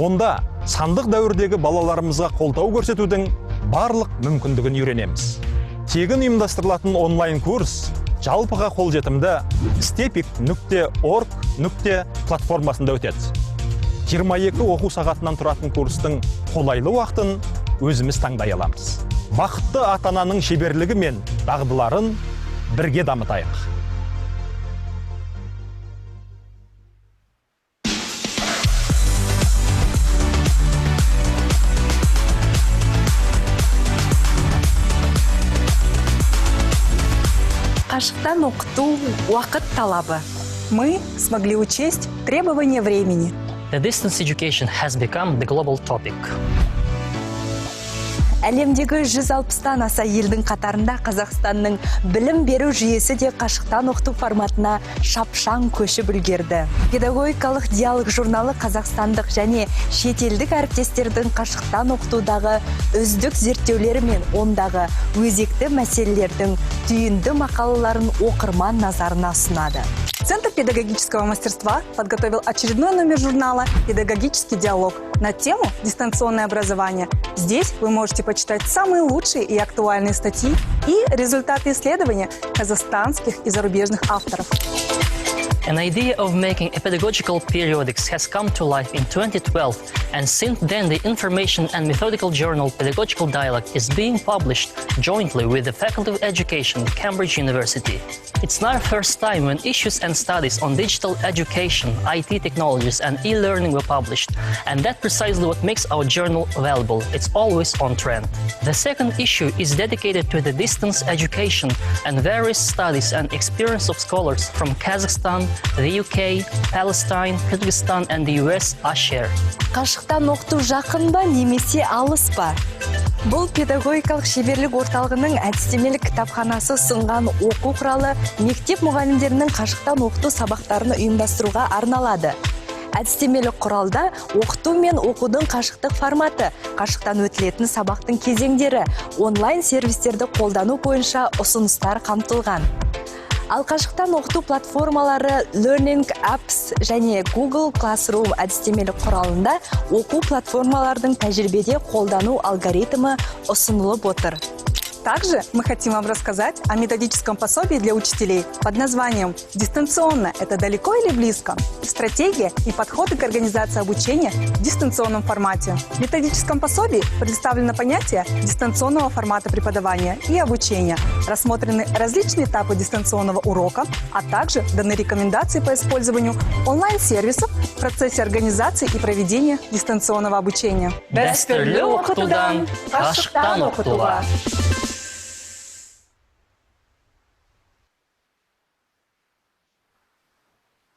Онда сандық дәуірдегі балаларымызға қолдау көрсетудің барлық мүмкіндігін үйренеміз. Тегін ұйымдастырылатын онлайн курс жалпыға қолжетімді stepik.org платформасында өтеді. 22 оқу сағатынан тұратын курстың қолайлы уақытын өзіміз таңдай аламыз. Бақытты ата-ананың шеберлігі мен дағдыларын бірге дамытайық. Қашықтан оқыту – уақыт талабы. Мы смогли учесть требования времени. The distance education has become the global topic. Әлемдегі 160-тан аса елдің қатарында Қазақстанның білім беру жүйесі де қашықтан оқыту форматына шапшаң көшіп үлгерді. Педагогикалық диалог журналы қазақстандық және шетелдік әріптестердің қашықтан оқытудағы үздік зерттеулері мен ондағы өзекті мәселелердің түйінді мақалаларын оқырман назарына ұсынады. Центр педагогического мастерства подготовил очередной номер журнала «Педагогический диалог» на тему «Дистанционное образование». Здесь вы можете почитать самые лучшие и актуальные статьи и результаты исследования казахстанских и зарубежных авторов. An idea of making a pedagogical periodics has come to life in 2012, and since then the information and methodical journal Pedagogical Dialogue is being published jointly with the Faculty of Education, Cambridge University. It's not the first time when issues and studies on digital education, IT technologies and e-learning were published, and that's precisely what makes our journal valuable. It's always on trend. The second issue is dedicated to the distance education and various studies and experience of scholars from Kazakhstan, the UK, Palestine, Kyrgyzstan and the US are shared. Қашықтан оқыту жақын ба немесе алыс па? Бұл педагогикалық шеберлік орталығының әдістемелік кітапханасы ұсынған оқу құралы мектеп мұғалімдерінің қашықтан оқыту сабақтарын ұйымдастыруға арналады. Әдістемелік құралда оқыту мен оқудың қашықтық форматы, қашықтан өтілетін сабақтың кезеңдері, онлайн сервистерді қолдану бойынша ұсыныстар қамтылған. Ал қашықтан оқыту платформалары Learning Apps және Google Classroom әдістемелік құралында оқу платформалардың тәжірибеде қолдану алгоритмі ұсынылып отыр. Также мы хотим вам рассказать о методическом пособии для учителей под названием «Дистанционно – это далеко или близко? Стратегия и подходы к организации обучения в дистанционном формате». В методическом пособии представлено понятие дистанционного формата преподавания и обучения, рассмотрены различные этапы дистанционного урока, а также даны рекомендации по использованию онлайн-сервисов в процессе организации и проведения дистанционного обучения. Дәстүрлі оқытудан қашықтан оқытуға.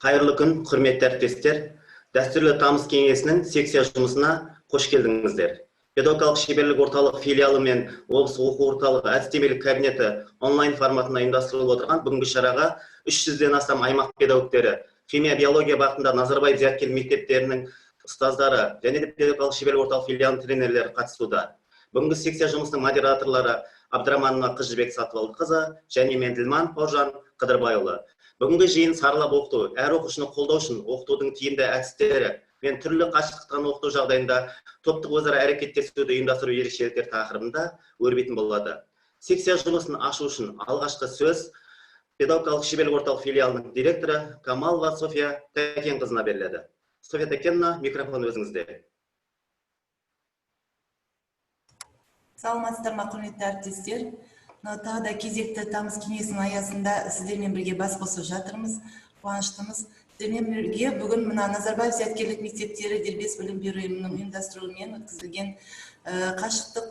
Қайырлы күн, құрметті әріптестер! Дәстүрлі тамыз кеңесінің секция жұмысына қош келдіңіздер. Педагогикалық шеберлік орталық филиалы мен облыс оқу орталығы әдістемелік кабинеті онлайн форматында ұйымдастырылып отырған бүгінгі шараға 300-ден астам аймақ педагогтері, химия, биология бағытында Назарбаев зияткерлік мектептерінің ұстаздары және де педагогикалық шеберлік орталық филиалының тренерлері қатысуда. Бүгінгі секция жұмысының модераторлары Абдраманова Қызжібек Сатыбалдықызы және Менділман Бауыржан Қыдырбайұлы. Бүгінгі жиын саралап оқыту, әр оқушыны қолдау үшін оқытудың тиімді әдістері мен түрлі қашықтықтан оқыту жағдайында топтық өзара әрекеттесуді ұйымдастыру ерекшеліктері тақырыбында өрбитін болады. Секция жұмысын ашу үшін алғашқы сөз педагогикалық шеберлік орталық филиалының директоры Камалова София Тәкенқызына беріледі. София Тәкеновна, микрофон өзіңізде. Саламатсыздар ма, құрметті әріптестер! Мынау тағы да кезекті тамыз кеңесінің аясында сіздермен бірге бас қосып жатырмыз, қуаныштымыз. Сіздермен бірге бүгін мына Назарбаев зияткерлік мектептері дербес білім беру ұйымының ұйымдастыруымен өткізілген қашықтық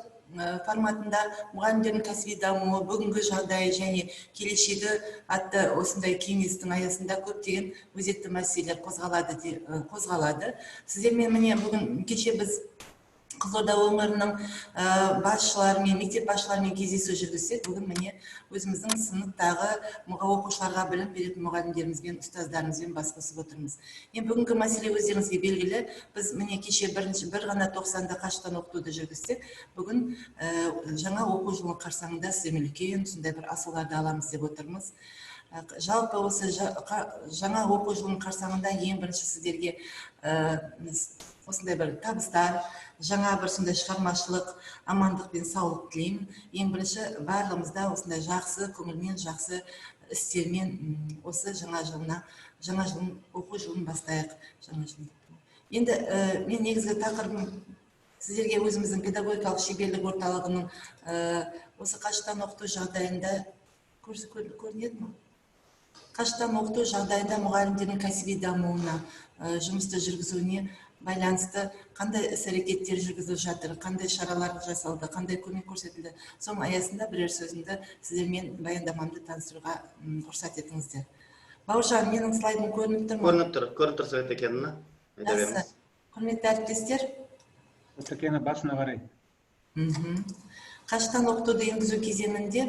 форматында мұғалімдердің кәсіби дамуы, бүгінгі жағдайы және келешегі атты осындай кеңестің аясында көптеген өзекті мәселелер қозғалады. Сіздермен міне бүгін кеше біз Қызылорда өңірінің басшыларымен, мектеп басшыларымен кездесу жүргізсек, бүгін міне өзіміздің сыныптағы оқушыларға білім беретін мұғалімдерімізбен, ұстаздарымызбен бас қосып отырмыз. Енді бүгінгі мәселе өздеріңізге белгілі. Біз міне кеше бірінші бір ғана тоқсанда қашықтан оқытуды жүргізсек, бүгін жаңа оқу жылының қарсаңында сіздермен үлкен сондай бір асуларды аламыз деп отырмыз. Жалпы осы жаңа оқу жылының қарсаңында ең бірінші сіздерге Осындай бір табыстар, жаңа бір сондай шығармашылық, амандық пен саулық тілеймін. Ең бірінші барлығымызда осындай жақсы көңілмен, жақсы істермен осы жаңа жылына, жаңа жылын, оқу жылын бастайық. Жаңа жылын. Енді мен негізгі тақырыбым сіздерге өзіміздің педагогикалық шеберлік орталығының осы қашықтан оқыту жағдайында көрінеді ме? Қашықтан оқыту жағдайында мұғалімдердің кәсіби дамуына, жұмысты жүргізуіне байланысты қандай іс-әрекеттер жүргізіліп жатыр, қандай шаралар жасалды, қандай көмек көрсетілді. Соның аясында бірер сөзімді сіздермен баяндамамды таныстыруға рұқсат етіңіздер. Бауыржан, менің слайдым көрініп тұр ма? Көрініп тұр, көрініп тұр, Совет. Айта Жақсы. беріңіз. Құрметті әріптестер, Сәкені басына қарай. Қашықтан оқытуды енгізу кезеңінде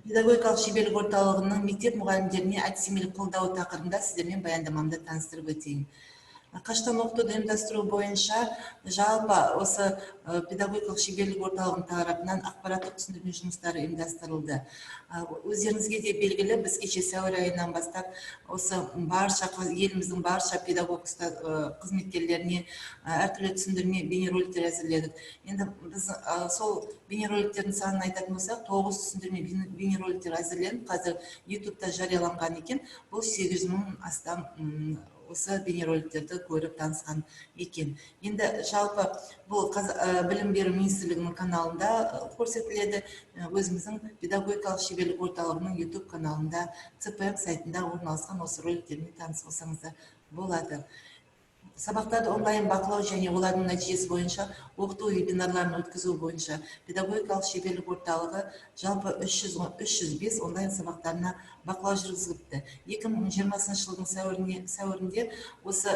педагогикалық шеберлік орталығының мектеп мұғалімдеріне әдістемелік қолдауы тақырыбында сіздермен баяндамамды таныстырып өтейін. Қашықтан оқытуды ұйымдастыру бойынша жалпы осы педагогикалық шеберлік орталығының тарапынан ақпараттық түсіндірме жұмыстары ұйымдастырылды. Өздеріңізге де белгілі, біз кеше сәуір айынан бастап осы барша еліміздің барша педагог қызметкерлеріне әртүрлі түсіндірме бейнероликтер әзірледік. Енді біз сол бейнероликтердің санын айтатын болсақ, 9 түсіндірме бейнероликтер әзірленіп, қазір ютубта жарияланған екен. Бұл 800 мың астам осы бейнероликтерді көріп танысқан екен. Енді жалпы бұл Білім беру министрлігінің каналында көрсетіледі, өзіміздің педагогикалық шеберлік орталығының YouTube каналында, ЦПМ сайтында орналасқан осы роликтермен таныс болсаңыздар болады. Сабақтарды онлайн бақылау және олардың нәтижесі бойынша оқыту вебинарларын өткізу бойынша педагогикалық шеберлік орталығы жалпы 305 онлайн сабақтарына бақылау жүргізіліпті. 2020 жылдың сәуірінде осы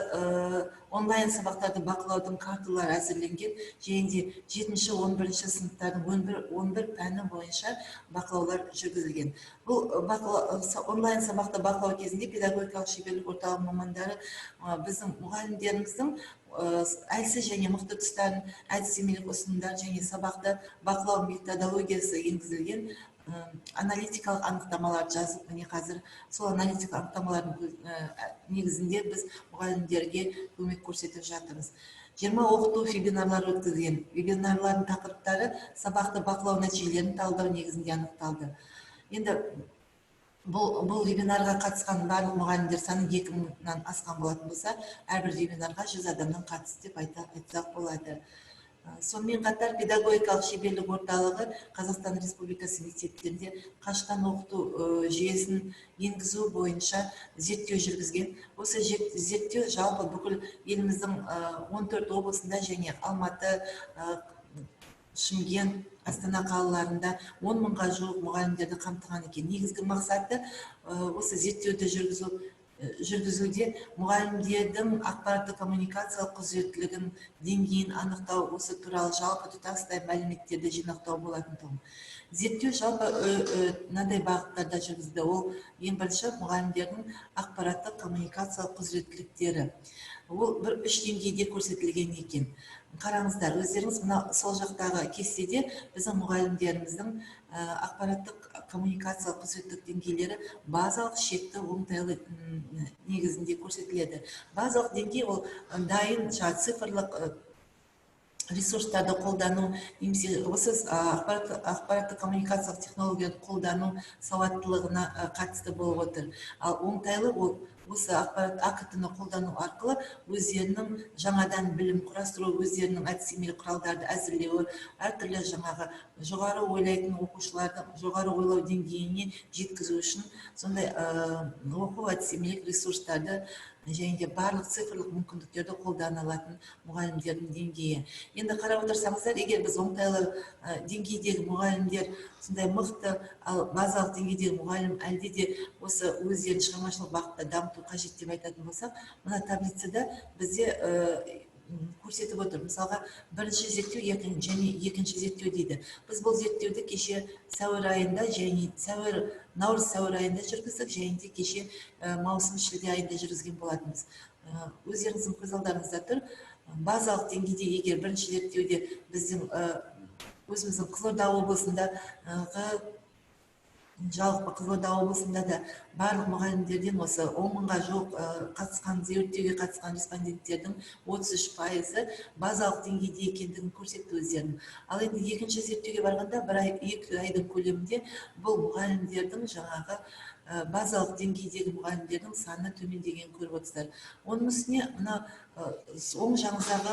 онлайн сабақтарды бақылаудың карталары әзірленген және де жетінші, 11-ші сыныптардың 11 пәні бойынша бақылаулар жүргізілген. Бұл онлайн сабақты бақылау кезінде педагогикалық шеберлік орталығы мамандары біздің мұғалімдеріміздің әлсіз және мықты тұстарын, әдістемелік ұсынымдар және сабақты бақылау методологиясы енгізілген аналитикалық анықтамаларды жазып, міне қазір сол аналитикалық анықтамалардың негізінде біз мұғалімдерге көмек көрсетіп жатырмыз. 20 оқыту вебинарлары өткізілген. Вебинарлардың тақырыптары сабақты бақылау нәтижелерін талдау негізінде анықталды. Енді бұл вебинарға қатысқан барлық мұғалімдер саны 2000-нан асқан болатын болса, әрбір вебинарға 100 адамнан қатысты деп айтсақ болады. Сонымен қатар педагогикалық шеберлік орталығы Қазақстан Республикасы мектептерінде қашықтан оқыту жүйесін енгізу бойынша зерттеу жүргізген. Осы зерттеу жалпы бүкіл еліміздің 14 облысында және Алматы, Шымкент, Астана қалаларында 10 мыңға жуық мұғалімдерді қамтыған екен. Негізгі мақсаты осы зерттеуді жүргізуде мұғалімдердің ақпараттық коммуникациялық құзыреттілігін деңгейін анықтау, осы туралы жалпы тұтастай мәліметтерді жинақтау болатын тұғын. Зерттеу жалпы мынандай бағыттарда жүргізілді. Ол ең бірінші мұғалімдердің ақпараттық коммуникациялық құзыреттіліктері. Ол бір үш деңгейде көрсетілген екен. Қараңыздар, өздеріңіз мына сол жақтағы кестеде біздің мұғалімдеріміздің ақпараттық коммуникациялық құзыреттілік деңгейлері базалық, шекті, оңтайлы негізінде көрсетіледі. Базалық деңгей ол дайын жаңа цифрлық ресурстарды қолдану немесе осы ақпараттық коммуникациялық технологияны қолдану сауаттылығына қатысты болып отыр. Ал оңтайлы ол осы ақпарат АКТ-ны қолдану арқылы өздерінің жаңадан білім құрастыру, өздерінің әдістемелік құралдарды әзірлеуі, әртүрлі жаңағы жоғары ойлайтын оқушыларды жоғары ойлау деңгейіне жеткізу үшін сондай оқу әдістемелік ресурстарды және де барлық цифрлық мүмкіндіктерді қолдана алатын мұғалімдердің деңгейі. Енді қарап отырсаңыздар, егер біз оңтайлы деңгейдегі мұғалімдер сондай мықты, ал базалық деңгейдегі мұғалім әлде де осы өздерін шығармашылық бағытта дамыту қажет деп айтатын болсақ, мына таблицада бізде көрсетіп отыр. Мысалға, бірінші зерттеу және екінші зерттеу дейді. Біз бұл зерттеуді кеше сәуір айында және сәуір, наурыз сәуір айында жүргіздік және де кеше маусым шілде айында жүргізген болатынбыз. Өздеріңіздің көз алдарыңызда тұр. Базалық деңгейде егер бірінші зерттеуде біздің өзіміздің Қызылорда облысындағы Жалпы Қызылорда облысында да барлық мұғалімдерден осы 10 мыңға жуық қатысқан, зерттеуге қатысқан респонденттердің 33%-ы базалық деңгейде екендігін көрсетті өздерінің. Ал енді екінші зерттеуге барғанда бір ай, 2 айдың көлемінде бұл мұғалімдердің жаңағы базалық деңгейдегі мұғалімдердің саны төмендегенін көріп отырсыздар. Оның үстіне мына оң жағыңыздағы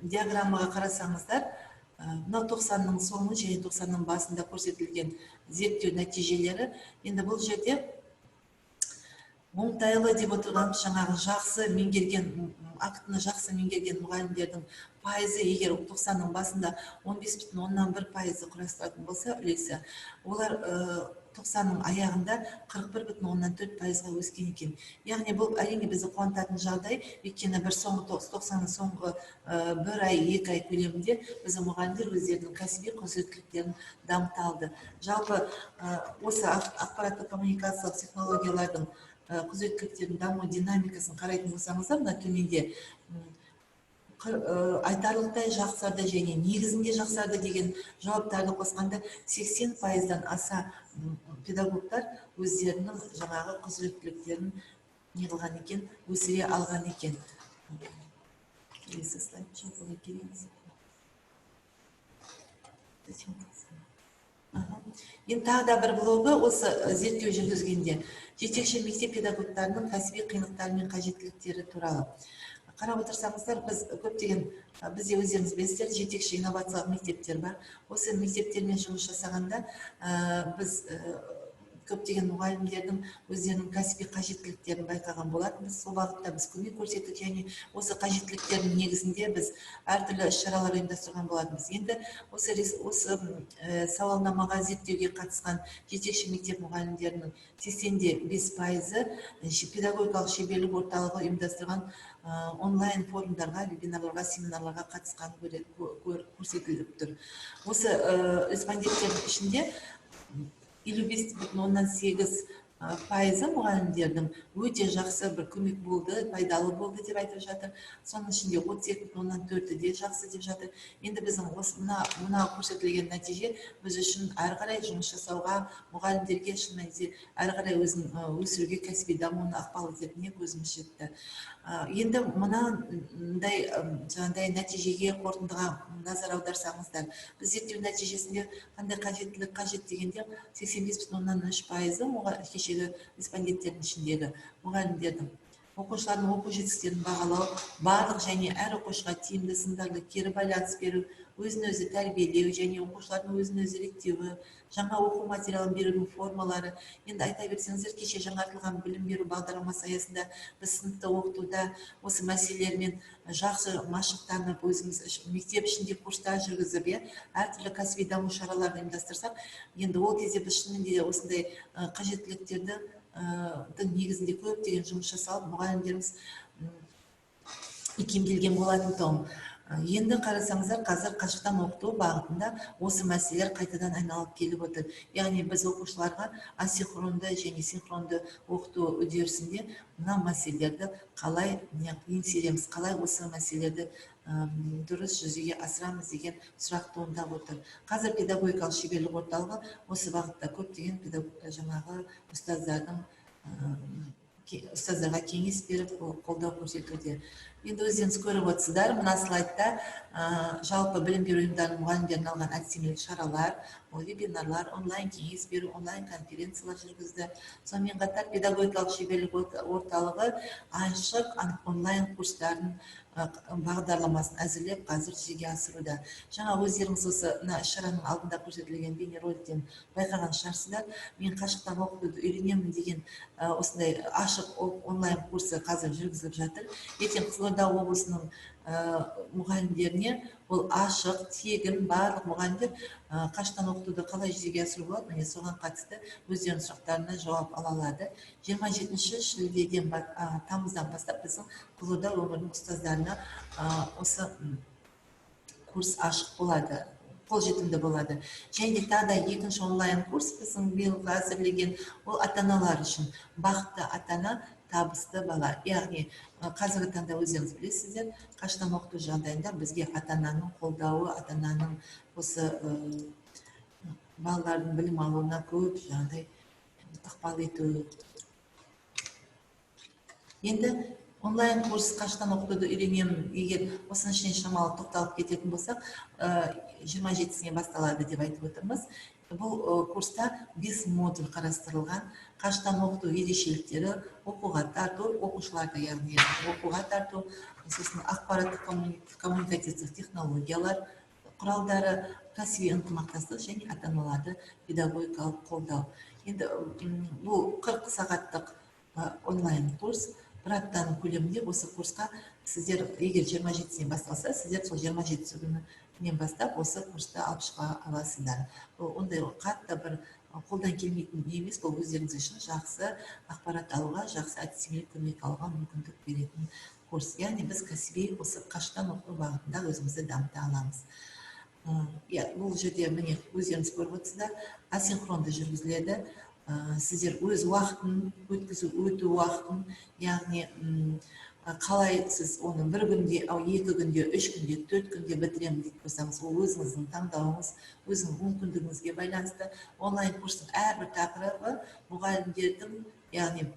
диаграммаға қарасаңыздар, мынау 90-ның соңы және 90-ның басында көрсетілген зерттеу нәтижелері. Енді бұл жерде оңтайлы деп отырған жаңағы жақсы меңгерген, актіні жақсы меңгерген мұғалімдердің пайызы егер 90-ның басында 15,1% құрастыратын болса үлесі, олар 90-ның аяғында 41,4%-ға өскен екен. Яғни бұл әрине бізді қуантатын жағдай, өйткені бір соңғы 90-ның соңғы бір ай, 2 ай көлемінде біздің мұғалімдер өздерінің кәсіби құзыреттіліктерін дамыта алды. Жалпы осы ақпараттық коммуникациялық технологиялардың құзыреттіліктердің даму динамикасын қарайтын болсаңыздар, мына төменде айтарлықтай жақсарды және негізінде жақсарды деген жауаптарды қосқанда 80%-дан аса педагогтар өздерінің жаңағы құзыреттіліктерін не қылған екен, өсіре алған екен. Келесі слайд, жалпыға келеміз. Енді тағы да бір блогы осы зерттеу жүргізгенде жетекші мектеп педагогтарының кәсіби қиындықтары мен қажеттіліктері туралы. Қарап отырсаңыздар, біз көптеген, бізде өздеріңіз білесіздер, жетекші инновациялық мектептер бар. Осы мектептермен жұмыс жасағанда, біз көптеген мұғалімдердің өздерінің кәсіби қажеттіліктерін байқаған болатынбыз. Сол бағытта біз көмек көрсеттік және осы қажеттіліктердің негізінде біз әртүрлі іс-шаралар ұйымдастырған болатынбыз. Енді осы сауалнамаға, зерттеуге қатысқан жетекші мектеп мұғалімдерінің 85%-ы педагогикалық шеберлік орталығы ұйымдастырған онлайн форумдарға, вебинарларға, семинарларға қатысқаны көрсетіліп тұр. Осы респонденттердің ішінде 55,8% мұғалімдердің өте жақсы бір көмек болды, пайдалы болды деп айтып жатыр. Соның ішінде 32,4-і де жақсы деп жатыр. Енді біздің осы мына көрсетілген нәтиже біз үшін әрі қарай жұмыс жасауға, мұғалімдерге шын мәнінде әрі қарай өзін өсіруге, кәсіби дамуына ықпал ететініне көзіміз жетті. Енді мынандай жаңағыдай нәтижеге, қорытындыға назар аударсаңыздар, біз зерттеу нәтижесінде қандай қажеттілік қажет дегенде 85,3% кешегі респонденттердің ішіндегі мұғалімдердің оқушылардың оқу жетістіктерін бағалау, барлық және әр оқушыға тиімді сындарлы кері байланыс беру, өзін өзі тәрбиелеу және оқушылардың өзін өзі реттеуі, жаңа оқу материалын берудің формалары. Енді айта берсеңіздер, кеше жаңартылған білім беру бағдарламасы аясында біз сыныпта оқытуда осы мәселелермен жақсы машықтанып, өзіміз мектеп ішінде курстар жүргізіп, әртүрлі кәсіби даму шараларын ұйымдастырсақ, енді ол кезде біз шынымен де осындай қажеттіліктерді негізінде көптеген жұмыс жасалып, мұғалімдеріміз икемделген болатын тұғын. Енді қарасаңыздар, қазір қашықтан оқыту бағытында осы мәселелер қайтадан айналып келіп отыр. Яғни біз оқушыларға асинхронды және синхронды оқыту үдерісінде мына мәселелерді қалай еңсереміз, қалай осы мәселелерді дұрыс жүзеге асырамыз деген сұрақ туындап отыр. Қазір педагогикалық шеберлік орталығы осы бағытта көптеген жаңағы ұстаздарға кеңес беріп, қолдау көрсетуде. Енді өздеріңіз көріп отырсыздар, мына слайдта жалпы білім беру ұйымдарының мұғалімдерін алған әдістемелік шаралар, ол вебинарлар, онлайн кеңес беру, онлайн конференциялар жүргізді. Сонымен қатар педагогикалық шеберлік орталығы ашық онлайн курстарын бағдарламасын әзірлеп қазір жүзеге асыруда. Жаңа өздеріңіз осы мына іс-шараның алдында көрсетілген бейнероликтен байқаған шығарсыздар, мен қашықтан оқытуды үйренемін деген осындай ашық онлайн курсы қазір жүргізіліп жатыр. Ертең Қызылорда облысының мұғалімдеріне бұл ашық, тегін, барлық мұғалімдер қашықтан оқытуды қалай жүзеге асыру болады, міне соған қатысты өздерінің сұрақтарына жауап ала алады. Жиырма жетінші шілдеден тамыздан бастап біздің Қызылорда өңірінің ұстаздарына осы курс ашық болады, қолжетімді болады. Және де тағы да екінші онлайн курс біздің биылғы әзірлеген, ол ата-аналар үшін бақытты ата-ана, табысты бала. Яғни қазіргі таңда өздеріңіз білесіздер, қашықтан оқыту жағдайында бізге ата-ананың қолдауы, ата-ананың осы балалардың білім алуына көп жаңағыдай ықпал ету. Енді онлайн курс қашықтан оқытуды үйренемін, егер осының ішіне шамалы тоқталып кететін болсақ, 27-сіне басталады деп айтып отырмыз. Бұл курста 5 модуль қарастырылған. Қашықтан оқыту ерекшеліктері, оқуға тарту, оқушыларды, яғни оқуға тарту, сосын ақпараттық коммуникативтік технологиялар құралдары, кәсіби ынтымақтастық және ата-аналарды педагогикалық қолдау. Енді бұл 40 сағаттық онлайн курс. Бір аптаның көлемінде осы курсқа сіздер, егер 27-сінен басталса, сіздер сол 27 күнінен бастап осы курсты алып шыға аласыздар. Бұл ондай қатты бір қолдан келмейтін не емес, бұл өздеріңіз үшін жақсы ақпарат алуға, жақсы әдістемелік көмек алуға мүмкіндік беретін курс. Яғни біз кәсіби осы қашықтан оқыту бағытында өзімізді дамыта аламыз. Иә, бұл жерде міне өздеріңіз көріп отырсыздар, асинхронды жүргізіледі. Сіздер өз уақытын өткізу, өту уақытын, яғни қалай сіз оны бір күнде, 2 күнде, 3 күнде, 4 күнде бітіремін дейтін болсаңыз, ол өзіңіздің таңдауыңыз, өзіңіздің мүмкіндігіңізге байланысты. Онлайн курстың әрбір тақырыбы мұғалімдердің, яғни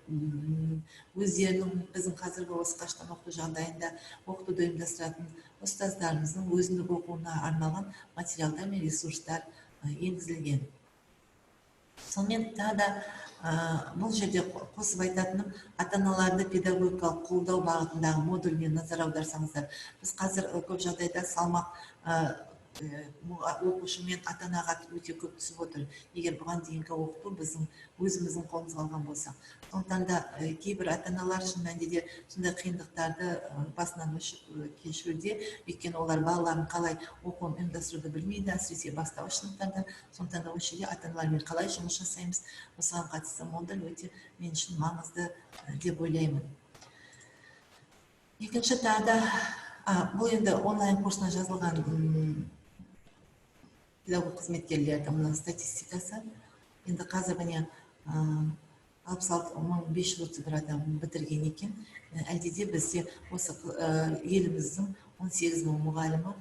өздерінің біздің қазіргі осы қашықтан оқыту жағдайында оқытуды ұйымдастыратын ұстаздарымыздың өзіндік оқуына арналған материалдар мен ресурстар енгізілген. Сонымен тағы да бұл жерде қосып айтатыным, ата-аналарды педагогикалық қолдау бағытындағы модульіне назар аударсаңыздар, біз қазір көп жағдайда салмақ оқушы мен ата-анаға өте көп түсіп отыр. Егер бұған дейінгі оқыту біздің өзіміздің қолымызға алған болсақ. Сондықтан да кейбір ата-аналар шын мәнінде де сондай қиындықтарды басынан кешіруде, өйткені олар балаларын қалай оқуын ұйымдастыруды білмейді, әсіресе бастауыш сыныптарда. Сондықтан да осы жерде ата-аналармен қалай жұмыс жасаймыз, осыған қатысты модуль өте мен үшін маңызды деп ойлаймын. Екінші тағы да, бұл енді онлайн курсына жазылған педагог қызметкерлердің мына статистикасы. Енді қазір міне 66 531 адам бітірген екен. Әлде де бізде осы еліміздің 18 мың мұғалімі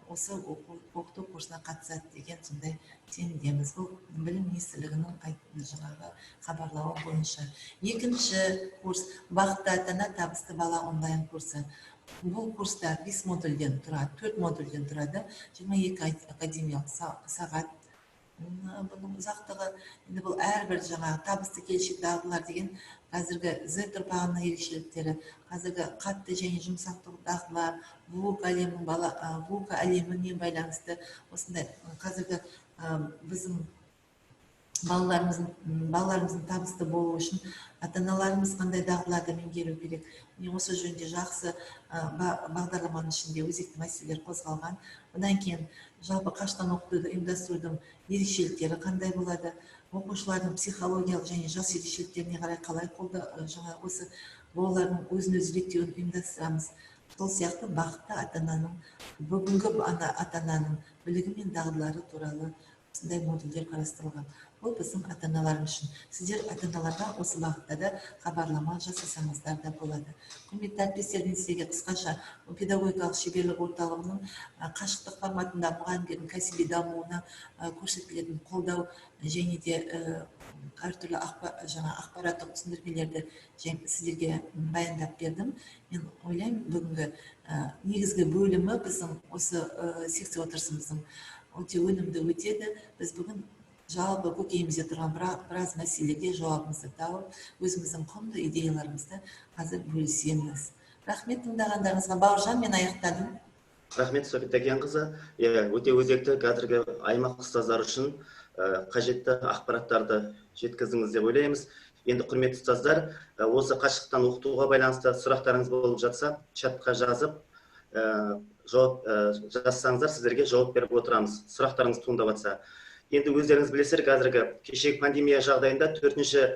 осы оқыту курсына қатысады деген сондай сенімдеміз. Бұл білім министрлігінің жаңағы хабарлауы бойынша. Екінші курс «Бақытты ата-ана, табысты бала» онлайн курсы. Бұл курста 5 модульден тұрады, 4 модульден тұрады, 22 академиялық сағат. Бұның ұзақтығы, енді бұл әрбір жаңағы табысты келешек дағдылар деген қазіргі Z ұрпағының ерекшеліктері, қазіргі қатты және жұмсақ дағдылар, VUCA әлемінің бала, VUCA әлеміне байланысты осындай қазіргі біздің балаларымыздың табысты болуы үшін ата-аналарымыз қандай дағдыларды меңгеру керек. Міне осы жөнінде жақсы бағдарламаның ішінде өзекті мәселелер қозғалған. Одан кейін жалпы қашықтан оқытуды ұйымдастырудың ерекшеліктері қандай болады, оқушылардың психологиялық және жас ерекшеліктеріне қарай қалай қолда, жаңа осы балалардың өзін өзі реттеуін ұйымдастырамыз. Сол сияқты бақытты ата-ананың, бүгінгі ата-ананың білігі мен дағдылары туралы осындай модульдер қарастырылған. Бұл біздің ата-аналарымыз үшін. Сіздер ата-аналарға осы бағытта да хабарлама жасасаңыздар да болады. Құрметті әріптестер, мен сіздерге қысқаша педагогикалық шеберлік орталығының қашықтық форматында мұғалімдердің кәсіби дамуына көрсетілетін қолдау және де әртүрлі жаңа ақпараттық түсіндірмелерді сіздерге баяндап бердім. Мен ойлаймын, бүгінгі негізгі бөлімі біздің осы секция отырысымыздың өте өнімді өтеді. Біз бүгін жалпы көкейімізде тұрған біраз мәселеге жауабымызды тауып, өзіміздің құнды идеяларымызды қазір бөлісеміз. Рахмет тыңдағандарыңызға. Бауыржан, мен аяқтадым. Рахмет, София Тәкенқызы. Иә, өте өзекті қазіргі аймақ ұстаздары үшін қажетті ақпараттарды жеткіздіңіз деп ойлаймыз. Енді, құрметті ұстаздар, осы қашықтан оқытуға байланысты сұрақтарыңыз болып жатса, чатқа жазып, жауап жазсаңыздар, сіздерге жауап беріп отырамыз, сұрақтарыңыз туындап жатса. Енді өздеріңіз білесіздер, қазіргі кешегі пандемия жағдайында төртінші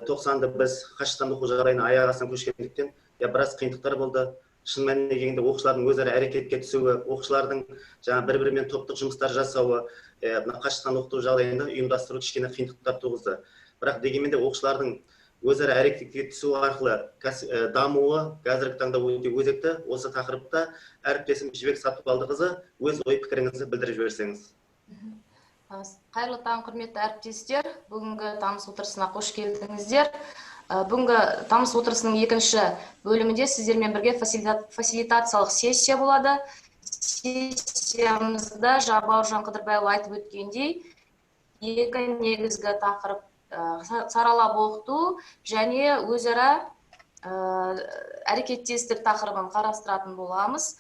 тоқсанды біз қашықтан оқу жағдайына аяқ астынан көшкендіктен, иә, біраз қиындықтар болды. Шын мәніне келгенде, оқушылардың өзара әрекетке түсуі, оқушылардың жаңа бір бірімен топтық жұмыстар жасауы, мына қашықтан оқыту жағдайында ұйымдастыру кішкене қиындықтар туғызды. Бірақ дегенмен де оқушылардың өзара әрекетке түсу арқылы дамуы қазіргі таңда өте өзекті. Осы тақырыпта әріптесім Жібек Сатыбалдықызы, өз ой пікіріңізді білдіріп жіберсеңіз. Қайырлы таң, құрметті әріптестер! Бүгінгі тамыз отырысына қош келдіңіздер. Бүгінгі тамыз отырысының екінші бөлімінде сіздермен бірге фасилитациялық сессия болады. Сессиямызда жаңа Бауыржан Қыдырбайұлы айтып өткендей, екі негізгі тақырып: саралап оқыту және өзара әрекеттестік тақырыбын қарастыратын боламыз.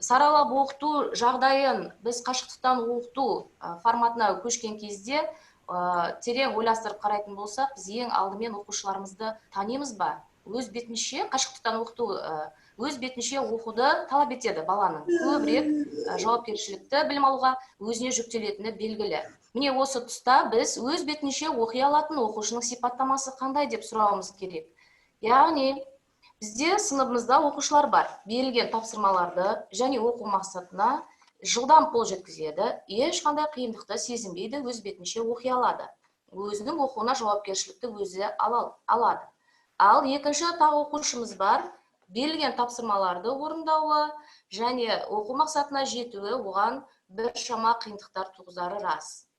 Саралап оқыту жағдайын біз қашықтықтан оқыту форматына көшкен кезде терең ойластырып қарайтын болсақ, біз ең алдымен оқушыларымызды танимыз ба? Өз бетінше қашықтықтан оқыту өз бетінше оқуды талап етеді, баланың көбірек жауапкершілікті білім алуға өзіне жүктелетіні белгілі. Міне, осы тұста біз өз бетінше оқи алатын оқушының сипаттамасы қандай деп сұрауымыз керек. Яғни бізде сыныбымызда оқушылар бар, берілген тапсырмаларды және оқу мақсатына жылдам қол жеткізеді, ешқандай қиындықты сезінбейді, өз бетінше оқи алады, өзінің оқуына жауапкершілікті өзі алады. Ал екінші тағы оқушымыз бар, берілген тапсырмаларды орындауы және оқу мақсатына жетуі оған біршама қиындықтар туғызары рас.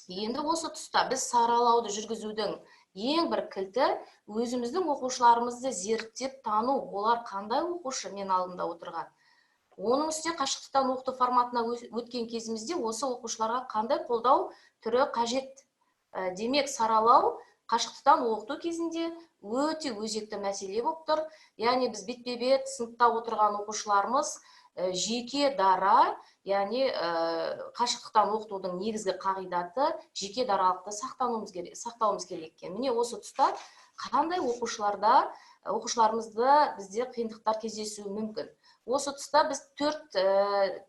Енді осы тұста біз саралауды жүргізудің ең бір кілті — өзіміздің оқушыларымызды зерттеп тану. Олар қандай оқушы мен алдында отырған? Оның үстіне қашықтықтан оқыту форматына өткен кезімізде осы оқушыларға қандай қолдау түрі қажет? Демек, саралау қашықтықтан оқыту кезінде өте өзекті мәселе болып тұр. Яғни біз бетпе бет сыныпта отырған оқушыларымыз жеке дара, яғни қашықтықтан оқытудың негізгі қағидаты жеке даралықты сақтануымыз керек, сақтауымыз керек екен. Міне, осы тұста қандай оқушыларда, оқушыларымызда бізде қиындықтар кездесуі мүмкін? Осы тұста біз төрт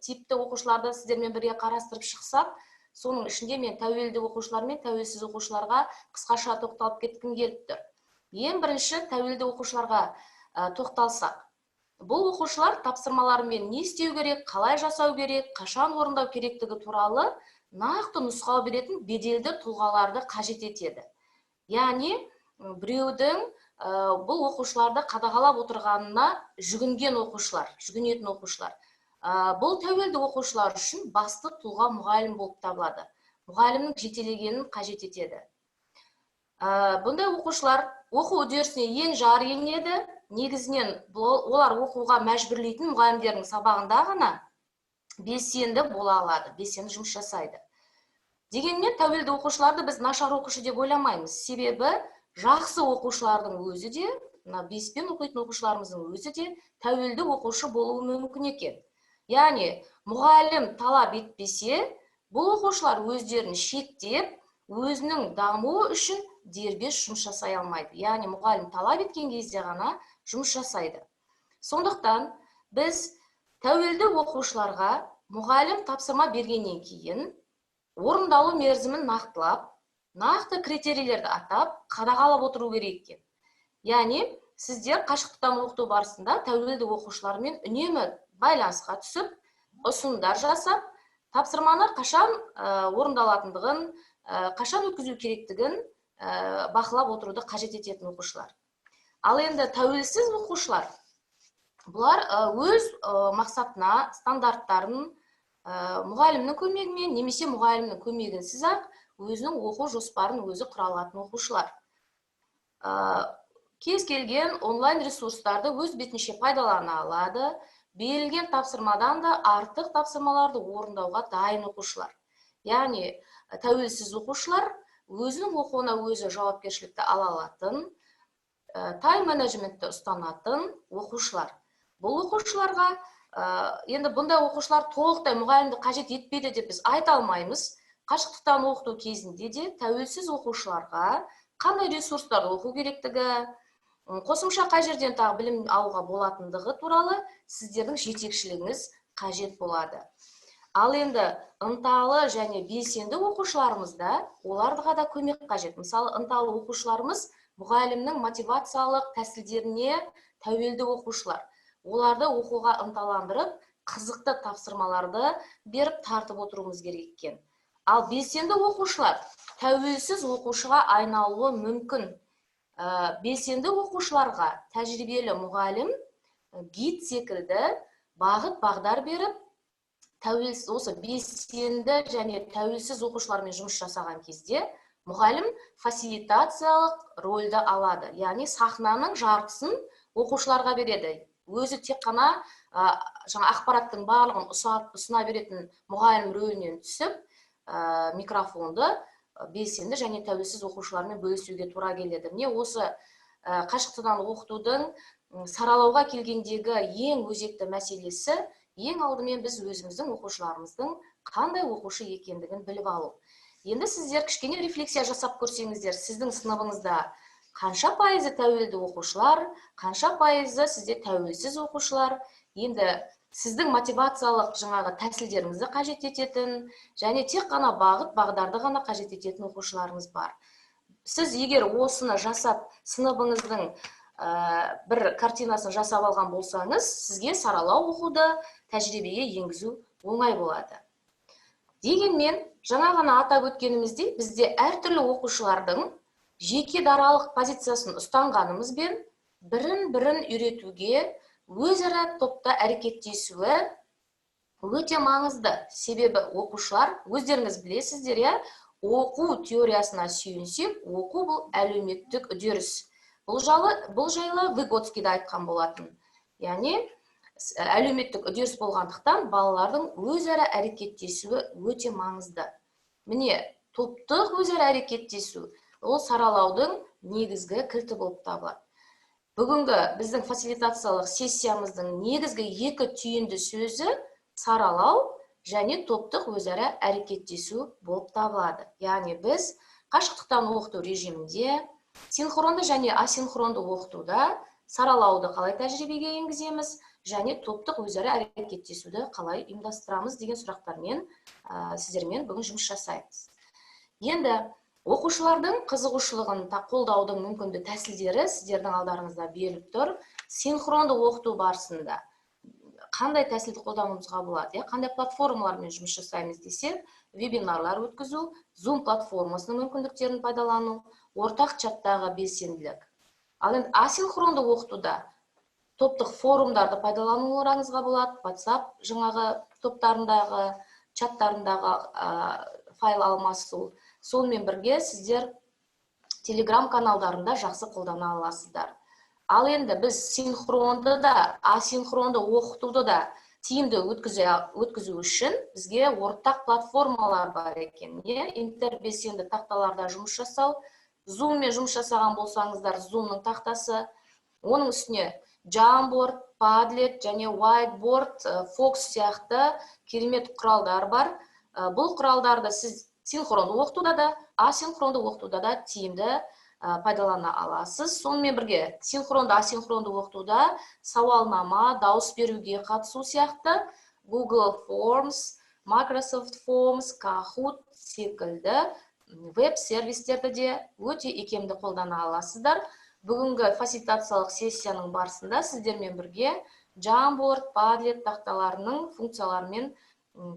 типті оқушыларды сіздермен бірге қарастырып шықсақ, соның ішінде мен тәуелді оқушылар мен тәуелсіз оқушыларға қысқаша тоқталып кеткім келіп тұр. Ең бірінші тәуелді оқушыларға тоқталсақ, бұл оқушылар тапсырмалармен не істеу керек, қалай жасау керек, қашан орындау керектігі туралы нақты нұсқау беретін беделді тұлғаларды қажет етеді. Яғни біреудің бұл оқушыларды қадағалап отырғанына жүгінген оқушылар, жүгінетін оқушылар. Бұл тәуелді оқушылар үшін басты тұлға мұғалім болып табылады, мұғалімнің жетелегенін қажет етеді. Бұндай оқушылар оқу үдерісіне енжар енеді. Негізінен олар оқуға мәжбүрлейтін мұғалімдердің сабағында ғана белсенді бола алады, белсенді жұмыс жасайды. Дегенмен тәуелді оқушыларды біз нашар оқушы деп ойламаймыз, себебі жақсы оқушылардың өзі де, мына беспен оқитын оқушыларымыздың өзі де тәуелді оқушы болуы мүмкін екен. Яғни мұғалім талап етпесе, бұл оқушылар өздерін шектеп, өзінің дамуы үшін дербес жұмыс жасай алмайды. Яғни мұғалім талап еткен кезде ғана жұмыс жасайды. Сондықтан біз тәуелді оқушыларға мұғалім тапсырма бергеннен кейін орындалу мерзімін нақтылап, нақты критерийлерді атап, қадағалап отыру керек екен. Яғни сіздер қашықтықтан оқыту барысында тәуелді оқушылармен үнемі байланысқа түсіп, ұсынымдар жасап, тапсырманы қашан орындалатындығын, қашан өткізу керектігін бақылап отыруды қажет ететін оқушылар. Ал енді тәуелсіз оқушылар, бұлар өз мақсатына стандарттарын мұғалімнің көмегімен немесе мұғалімнің көмегінсіз ақ өзінің оқу жоспарын өзі құра алатын оқушылар. Кез келген онлайн ресурстарды өз бетінше пайдалана алады, берілген тапсырмадан да артық тапсырмаларды орындауға дайын оқушылар. Яғни тәуелсіз оқушылар өзінің оқуына өзі жауапкершілікті ала алатын, тайм менеджментті ұстанатын оқушылар. Бұл оқушыларға енді бұндай оқушылар толықтай мұғалімді қажет етпейді деп біз айта алмаймыз. Қашықтықтан оқыту кезінде де тәуелсіз оқушыларға қандай ресурстарды оқу керектігі, қосымша қай жерден тағы білім алуға болатындығы туралы сіздердің жетекшілігіңіз қажет болады. Ал енді ынталы және белсенді оқушыларымызда оларға да көмек қажет. Мысалы, ынталы оқушыларымыз мұғалімнің мотивациялық тәсілдеріне тәуелді оқушылар. Оларды оқуға ынталандырып, қызықты тапсырмаларды беріп тартып отыруымыз керек екен. Ал белсенді оқушылар тәуелсіз оқушыға айналуы мүмкін. Белсенді оқушыларға тәжірибелі мұғалім гид секілді бағыт бағдар беріп, Тәуелсіз, осы белсенді және тәуелсіз оқушылармен жұмыс жасаған кезде мұғалім фасилитациялық рөлді алады. Яғни сахнаның жартысын оқушыларға береді. Өзі тек қана жаңа ақпараттың барлығын ұсына беретін мұғалім рөлінен түсіп, микрофонды белсенді және тәуелсіз оқушылармен бөлісуге тура келеді. Міне осы қашықтықтан оқытудың саралауға келгендегі ең өзекті мәселесі, ең алдымен біз өзіміздің оқушыларымыздың қандай оқушы екендігін біліп алу. Енді сіздер кішкене рефлексия жасап көрсеңіздер, сіздің сыныбыңызда қанша пайызы тәуелді оқушылар, қанша пайызы сізде тәуелсіз оқушылар, енді сіздің мотивациялық жаңағы тәсілдеріңізді қажет ететін және тек қана бағыт бағдарды ғана қажет ететін оқушыларыңыз бар. Сіз егер осыны жасап, сыныбыңыздың бір картинасын жасап алған болсаңыз, сізге саралау оқуды тәжірибеге енгізу оңай болады. Дегенмен, жаңа ғана атап өткеніміздей, бізде әртүрлі оқушылардың жеке даралық позициясын ұстанғанымызбен бірін-бірін үйретуге өзара топта әрекеттесуі өте маңызды. Себебі оқушылар, өздеріңіз білесіздер, иә, оқу теориясына сүйенсек, оқу бұл әлеуметтік үдеріс. Бұл жайлы Выготский де айтқан болатын. Яғни әлеуметтік үдеріс болғандықтан балалардың өзара әрекеттесуі өте маңызды. Міне, топтық өзара әрекеттесу ол саралаудың негізгі кілті болып табылады. Бүгінгі біздің фасилитациялық сессиямыздың негізгі екі түйінді сөзі саралау және топтық өзара әрекеттесу болып табылады. Яғни біз қашықтықтан оқыту режимінде синхронды және асинхронды оқытуда саралауды қалай тәжірибеге енгіземіз және топтық өзара әрекеттесуді қалай ұйымдастырамыз деген сұрақтармен сіздермен бүгін жұмыс жасаймыз. Енді оқушылардың қызығушылығын қолдаудың мүмкінді тәсілдері сіздердің алдарыңызда беріліп тұр. Синхронды оқыту барысында қандай тәсілді қолдануымызға болады, қандай платформалармен жұмыс жасаймыз десек, вебинарлар өткізу, Zoom платформасының мүмкіндіктерін пайдалану, ортақ чаттағы белсенділік. Ал енді асинхронды оқытуда топтық форумдарды пайдалануларыңызға болады, WhatsApp жаңағы топтарындағы, чаттарындағы файл алмасу. Сонымен бірге сіздер Telegram каналдарында жақсы қолдана аласыздар. Ал енді біз синхронды да, асинхронды оқытуды да тиімді өткізу үшін бізге ортақ платформалар бар екен. Интербелсенді тақталарда жұмыс жасау, Zoom-мен жұмыс жасаған болсаңыздар, Zoom-ның тақтасы, оның үстіне Jamboard, Padlet және Whiteboard, Fox сияқты керемет құралдар бар. Бұл құралдарды сіз синхронды оқытуда да, асинхронды оқытуда да тиімді пайдалана аласыз. Сонымен бірге синхронды, асинхронды оқытуда сауалнама, дауыс беруге қатысу сияқты Google Forms, Microsoft Forms, Kahoot секілді веб-сервистерді де өте икемді қолдана аласыздар. Бүгінгі фасилитациялық сессияның барысында сіздермен бірге Jamboard, Padlet тақталарының функцияларымен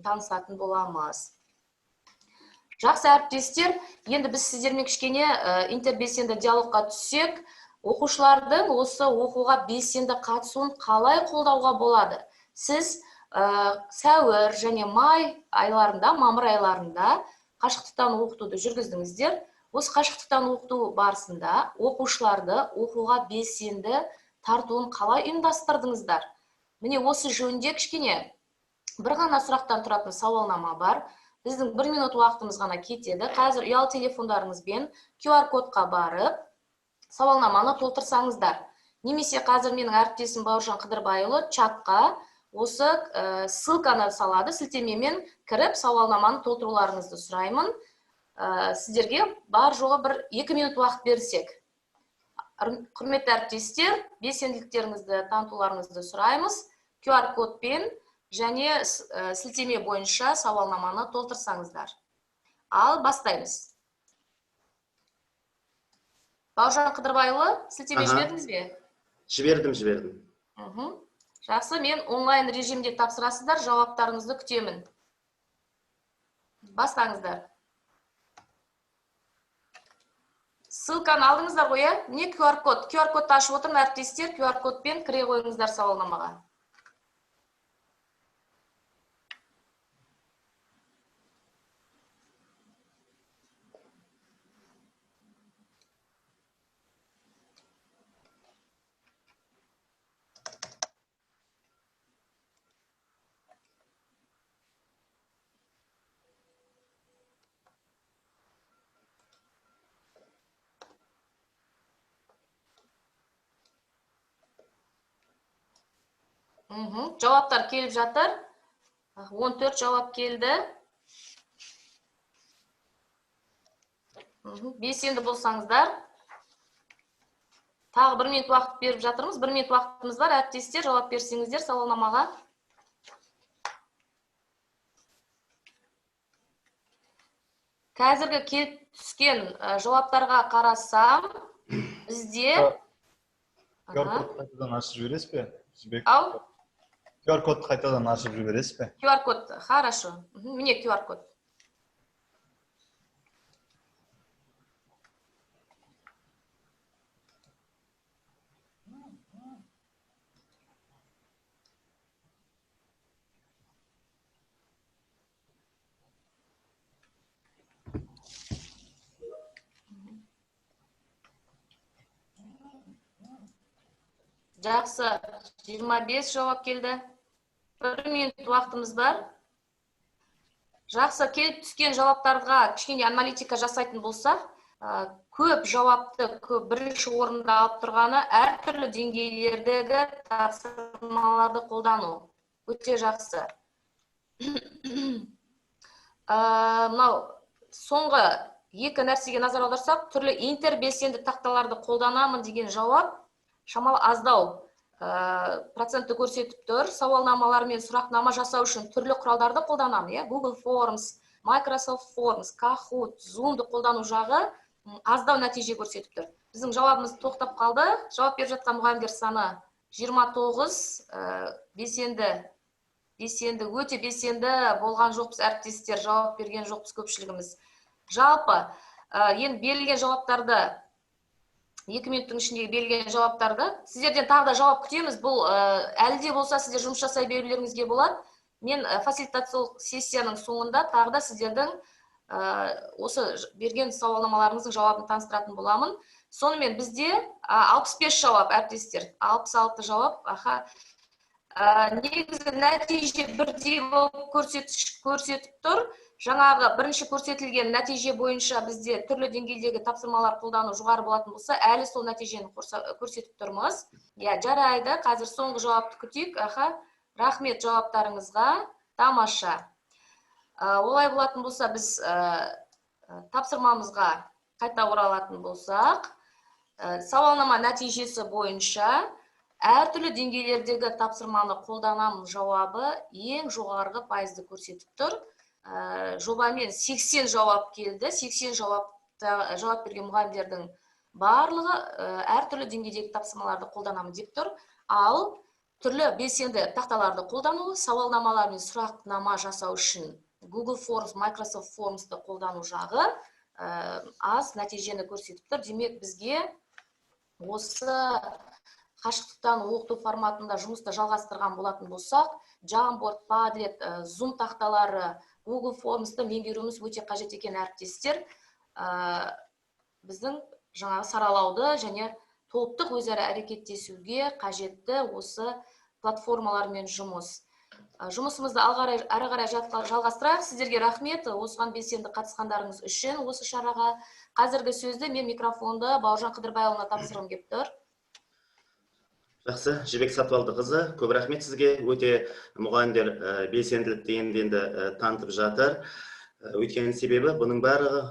танысатын боламыз. Жақсы әріптестер, енді біз сіздермен кішкене интербелсенді диалогқа түссек, оқушылардың осы оқуға белсенді қатысуын қалай қолдауға болады? Сіз сәуір және май айларында, мамыр айларында қашықтықтан оқытуды жүргіздіңіздер. Осы қашықтықтан оқыту барысында оқушыларды оқуға белсенді тартуын қалай ұйымдастырдыңыздар? Міне осы жөнінде кішкене бір ғана сұрақтан тұратын сауалнама бар. Біздің бір минут уақытымыз ғана кетеді. Қазір ұялы телефондарыңызбен QR кодқа барып, сауалнаманы толтырсаңыздар. Немесе қазір менің әріптесім Бауыржан Қыдырбайұлы чатқа осы ссылканы салады, сілтемемен кіріп сауалнаманы толтыруларыңызды сұраймын. Сіздерге бар жоғы бір 2 минут уақыт берсек. Құрметті әріптестер, белсенділіктеріңізді танытуларыңызды сұраймыз. QR кодпен және сілтеме бойынша сауалнаманы толтырсаңыздар. Ал бастаймыз. Бауыржан Қыдырбайұлы, сілтеме жібердіңіз бе? Жібердім. Жақсы, мен онлайн режимде тапсырасыздар, жауаптарыңызды күтемін. Бастаңыздар. Ссылканы алдыңыздар ғой, ә? Міне QR код. QR кодты ашып отырмын, әріптестер, QR кодпен кіре қойыңыздар сауалнамаға. Жауаптар келіп жатыр. 14 жауап келді. Белсенді болсаңыздар. Тағы 1 минут уақыт беріп жатырмыз. 1 минут уақытымыз бар. Әріптестер, жауап берсеңіздер сауалнамаға. Қазіргі келіп түскен жауаптарға қарасам, бізде QR-код қайтадан ашып жібересіз бе? Жібек. Ау? QR-код қайтадан ашып жібересіз бе? QR-код, хорошо. Міне QR-код. Жақсы, 25 жауап келді. 1 минут уақытымыз бар. Жақсы, келіп түскен жауаптарға кішкене аналитика жасайтын болсақ, көп жауапты көп бірінші орында алып тұрғаны әртүрлі деңгейлердегі тапсырмаларды қолдану. Өте жақсы. Мынау соңғы екі нәрсеге назар аударсақ, түрлі интербелсенді тақталарды қолданамын деген жауап шамалы аздау процентті көрсетіп тұр. Сауалнамалар мен сұрақнама жасау үшін түрлі құралдарды қолданамын, иә? Google Forms, Microsoft Forms, Kahoot, Zoom-ды қолдану жағы аздау нәтиже көрсетіп тұр. Біздің жауабымыз тоқтап қалды. Жауап беріп жатқан мұғалімдер саны 29, белсенді, өте белсенді болған жоқпыз әріптестер, жауап берген жоқпыз көпшілігіміз. Жалпы, енді берілген жауаптарды 2 минуттың ішіндегі берілген жауаптарды сіздерден тағы да жауап күтеміз. Бұл әлі де болса сіздер жұмыс жасай берулеріңізге болады. Мен фасилитациялық сессияның соңында тағы да сіздердің осы берген сауалнамаларыңыздың жауабын таныстыратын боламын. Сонымен бізде 65 жауап әріптестер, 66 жауап. Аха. Негізгі нәтиже бірдей болып көрсетіп тұр. Жаңағы бірінші көрсетілген нәтиже бойынша бізде түрлі деңгейдегі тапсырмалар қолдану жоғары болатын болса, әлі сол нәтижені көрсетіп тұрмыз. Иә, жарайды, қазір соңғы жауапты күтейік. Аха, рахмет жауаптарыңызға. Тамаша. Олай болатын болса, біз тапсырмамызға қайта оралатын болсақ, сауалнама нәтижесі бойынша әртүрлі деңгейлердегі тапсырманы қолданамын жауабы ең жоғарғы пайызды көрсетіп тұр. Жобамен 80 жауап келді. 80 жауап берген мұғалімдердің барлығы әртүрлі деңгейдегі тапсырмаларды қолданамын деп тұр. Ал түрлі белсенді тақталарды қолдану, сауалнамалар мен сұрақнама жасау үшін Google Forms, Microsoft Forms'ты қолдану жағы аз нәтижені көрсетіп тұр. Демек, бізге осы қашықтықтан оқыту форматында жұмысты жалғастырған болатын болсақ, Jamboard, Padlet, Zoom тақталары, Google Forms'ты меңгеруіміз өте қажет екен әріптестер. Біздің жаңағы саралауды және топтық өзара әрекеттесуге қажетті осы платформалармен жұмыс. Жұмысымызды әрі қарай жалғастырайық. Сіздерге рахмет осыған белсенді қатысқандарыңыз үшін осы шараға. Қазіргі сөзді мен микрофонды Бауыржан Қыдырбайұлына тапсырғым келіп тұр. Жақсы, Жібек Сатыбалдықызы, көп рахмет сізге. Өте мұғалімдер белсенділік дегенді енді танытып жатыр. Өйткені себебі бұның барлығы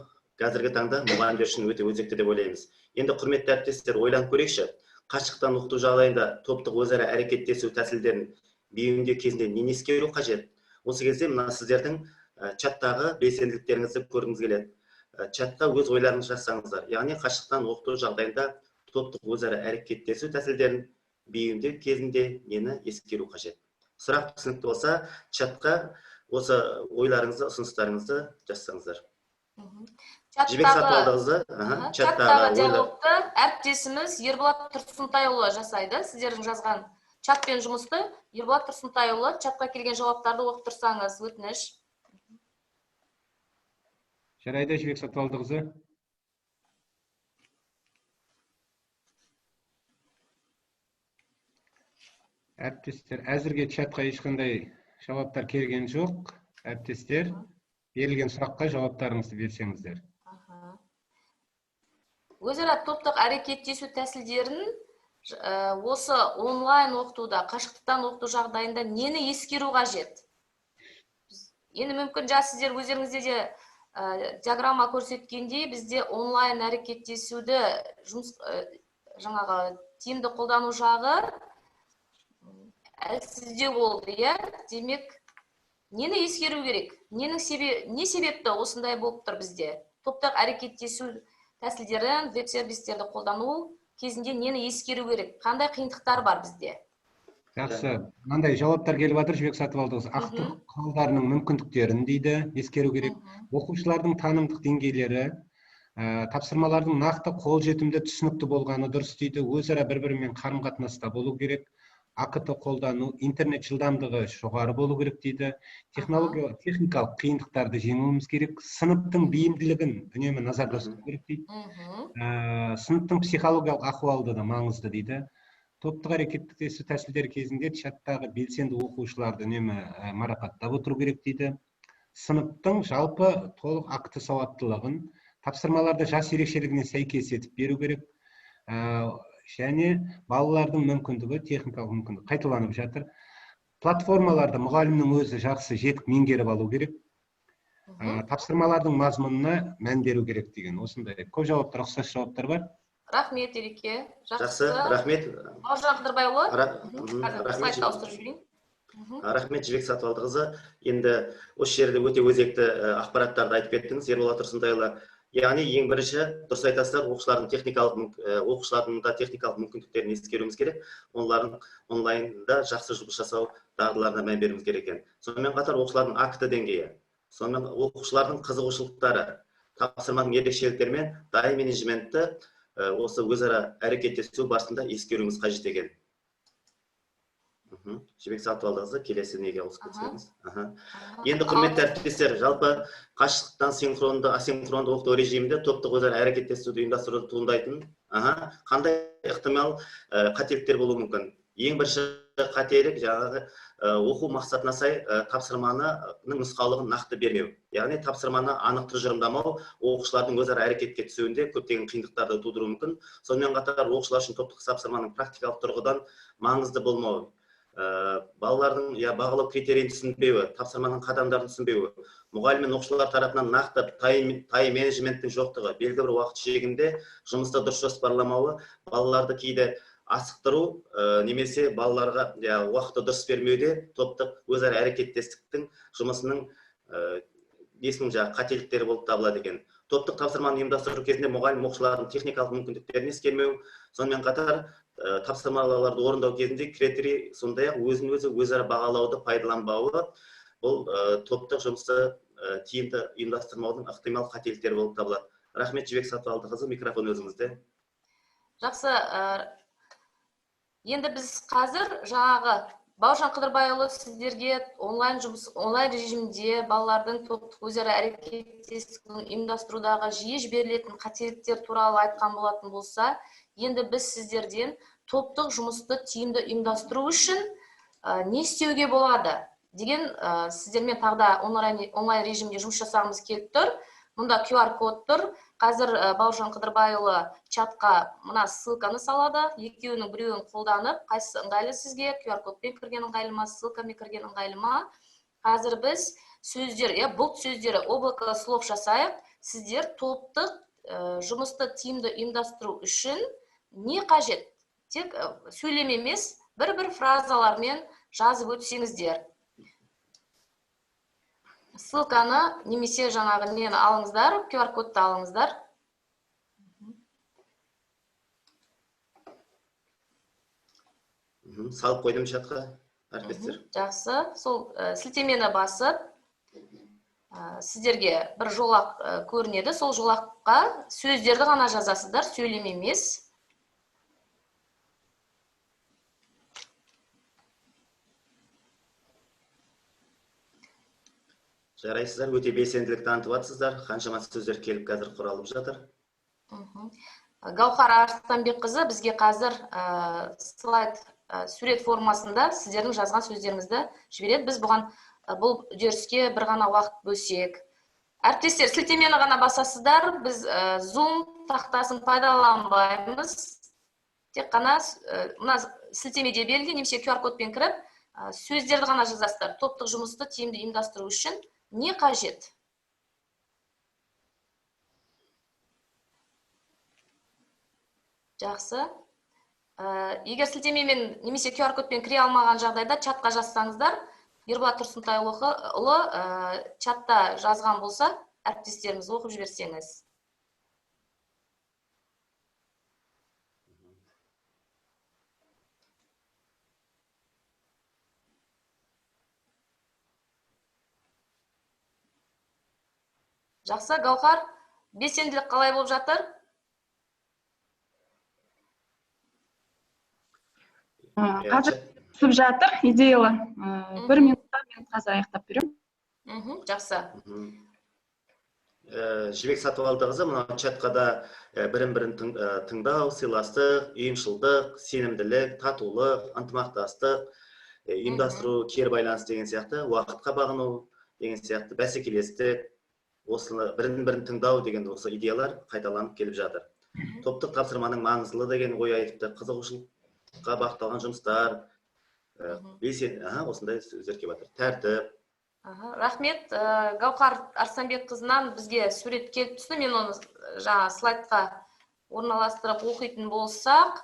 қазіргі таңда мұғалімдер үшін өте өзекті деп ойлаймыз. Енді құрметті әріптестер, ойланып көрейікші. Қашықтан оқыту жағдайында топтық өзара әрекеттесу тәсілдерін бейімдеу кезінде нені ескеру қажет? Осы кезде мына сіздердің чаттағы белсенділіктеріңізді көргіміз келеді. Чатқа өз ойларыңызды жазсаңыздар, яғни қашықтан оқыту жағдайында топтық өзара әрекеттесу тәсілдерін бейімдеу кезінде нені ескеру қажет? Сұрақ түсінікті болса, чатқа осы ойларыңызды, ұсыныстарыңызды жазсаңыздар. Жібек Сатыбалдықызы, чаттағы диалогты әріптесіміз Ерболат Тұрсынтайұлы жасайды. Сіздердің жазған чатпен жұмысты Ерболат Тұрсынтайұлы, чатқа келген жауаптарды оқып тұрсаңыз, өтініш. Жарайды, Жібек Сатыбалдықызы. Әріптестер, әзірге чатқа ешқандай жауаптар келген жоқ. Әріптестер, берілген сұраққа жауаптарыңызды берсеңіздер. Өзара топтық әрекеттесу тәсілдерін Осы онлайн оқытуда, қашықтықтан оқыту жағдайында нені ескеру қажет? Енді мүмкін жас сіздер өздеріңізде де диаграмма көрсеткендей, бізде онлайн әрекеттесуді жұмыс жаңағы тиімді қолдану жағы әлсіздеу болды, иә? Демек, нені ескеру керек? Не себепті осындай болып тұр бізде? Топтық әрекеттесу тәсілдерін, веб-сервистерді қолдану кезінде нені ескеру керек? Қандай қиындықтар бар бізде? Жақсы, мынандай жауаптар келіп жатыр, Жібек Сатыбалдықызы. Ақтық құралдарының мүмкіндіктерін дейді, ескеру керек. Оқушылардың танымдық деңгейлері, тапсырмалардың нақты, қолжетімді, түсінікті болғаны дұрыс дейді. Өзара бір-бірімен қарым-қатынаста болу керек. АКТ қолдану, интернет жылдамдығы жоғары болу керек дейді. Технология, техникалық қиындықтарды жеңуіміз керек. Сыныптың бейімділігін үнемі назарда ұстау керек дейді. Сыныптың психологиялық ахуалы да маңызды дейді. Топтық әрекеттесу тәсілдері кезінде чаттағы белсенді оқушыларды үнемі марапаттап отыру керек дейді. Сыныптың жалпы толық акты сауаттылығын, тапсырмаларды жас ерекшелігіне сәйкес етіп беру керек. Және балалардың мүмкіндігі, техникалық мүмкіндігі қайталанып жатыр. Платформаларды мұғалімнің өзі жақсы жетік меңгеріп алу керек. Тапсырмалардың мазмұнына мән беру керек деген осындай көп жауаптар, ұқсас жауаптар бар. Рахмет, Ереке. Жақсы, рахмет. Бауыржан Қыдырбайұлы. Қазір слайдты ауыстырып жіберейін. Рахмет, Жібек Сатыбалдықызы. Енді осы жерде өте өзекті ақпараттарды айтып кеттіңіз, Ерболат Тұрсынтайұлы. Яғни ең бірінші дұрыс айтасыздар, оқушылардың оқушылардың да техникалық мүмкіндіктерін ескеруіміз керек. Олардың онлайнда жақсы жұмыс жасау дағдыларына мән беруіміз керек екен. Сонымен қатар оқушылардың акті деңгейі, сонымен оқушылардың қызығушылықтары, тапсырманың ерекшеліктері мен дайын менеджментті осы өзара әрекеттесу барысында ескеруіміз қажет екен. Жібек Сатыбалдықызы, келесі неге ауысып кетсеңіз. Енді құрметті әріптестер, жалпы қашықтықтан синхронды, асинхронды оқыту режимінде топтық өзара әрекеттесуді ұйымдастыруды туындайтын қандай ықтимал қателіктер болуы мүмкін? Ең бірінші қателік жаңағы оқу мақсатына сай тапсырманың нұсқаулығын нақты бермеу. Яғни тапсырманы анық тұжырымдамау оқушылардың өзара әрекетке түсуінде көптеген қиындықтарды тудыруы мүмкін. Сонымен қатар оқушылар үшін топтық тапсырманың практикалық тұрғыдан маңызды болмауы, балалардың бағалау критерийін түсінбеуі, тапсырманың қадамдарын түсінбеуі, мұғалім мен оқушылар тарапынан нақты тайм менеджменттің жоқтығы, белгілі бір уақыт шегінде жұмысты дұрыс жоспарламауы, балаларды кейде асықтыру немесе балаларға уақытты дұрыс бермеуде топтық өзара әрекеттестіктің жұмысының несінің жаңағы қателіктері болып табылады екен. Топтық тапсырманы ұйымдастыру кезінде мұғалім оқушылардың техникалық мүмкіндіктерін ескермеу, сонымен қатар тапсырмаларды орындау кезінде критерий, сондай-ақ өзін өзі өзара бағалауды пайдаланбауы, бұл топтық жұмысты тиімді ұйымдастырмаудың ықтимал қателіктері болып табылады. Рахмет, Жібек Сатыбалдықызы, микрофон өзіңізде. Жақсы, енді біз қазір жаңағы Бауыржан Қыдырбайұлы сіздерге онлайн жұмыс, онлайн режимде балалардың топтық өзара әрекеттесуін ұйымдастырудағы жиі жіберілетін қателіктер туралы айтқан болатын болса, енді біз сіздерден топтық жұмысты тиімді ұйымдастыру үшін не істеуге болады деген сіздермен тағы да онлайн режимде жұмыс жасағымыз келіп тұр. Мұнда QR код тұр. Қазір Бауыржан Қыдырбайұлы чатқа мына ссылканы салады. Екеуінің біреуін қолданып, қайсысы ыңғайлы сізге, QR кодпен кірген ыңғайлы ма, ссылкамен кірген ыңғайлы ма? Қазір біз сөздер, бұлт сөздері, облако слов жасайық. Сіздер топтық жұмысты тиімді ұйымдастыру үшін не қажет? Тек сөйлем емес, бір-бір фразалармен жазып өтсеңіздер. Ссылканы немесе жаңағы нені алыңыздар, QR кодты алыңыздар. Салып қойдым чатқа, әріптестер. Жақсы, сол сілтемені басып, сіздерге бір жолақ көрінеді. Сол жолаққа сөздерді ғана жазасыздар, сөйлем емес. Жарайсыздар, өте белсенділік танытып жатсыздар. Қаншама сөздер келіп қазір құралып жатыр. Гаухар Арыстанбекқызы бізге қазір слайд сурет формасында сіздердің жазған сөздеріңізді жібереді. Біз бұған бұл үдеріске бір ғана уақыт бөлсек. Әріптестер, сілтемені ғана басасыздар. Біз Zoom тақтасын пайдаланбаймыз. Тек қана мына сілтемеде берілген немесе QR кодпен кіріп, сөздерді ғана жазасыздар. Топтық жұмысты тиімді ұйымдастыру үшін не қажет? Жақсы. Егер сілтемемен немесе QR кодпен кіре алмаған жағдайда чатқа жазсаңыздар, Ерболат Тұрсынтайұлы чатта жазған болса, әріптестеріміз оқып жіберсеңіз. Жақсы, Гаухар, белсенділік қалай болып жатыр? Қазір түсіп жатыр идеялар. 1 минутта мен қазір аяқтап беремін. Жақсы. Жібек Сатыбалдықызы, мына чатқа да бірін-бірін тыңдау, сыйластық, ұйымшылдық, сенімділік, татулық, ынтымақтастық, ұйымдастыру, кері байланыс деген сияқты, уақытқа бағыну деген сияқты, бәсекелестік, осыны бірін-бірін тыңдау деген осы идеялар қайталанып келіп жатыр. Топтық тапсырманың маңыздылығы деген ой айтыпты, қызығушылыққа бағытталған жұмыстар, осындай сөздер келіп жатыр. Тәртіп. Рахмет. Гаухар Арсанбекқызынан бізге сурет келіп түсті. Мен оны жаңа слайдқа орналастырып оқитын болсақ,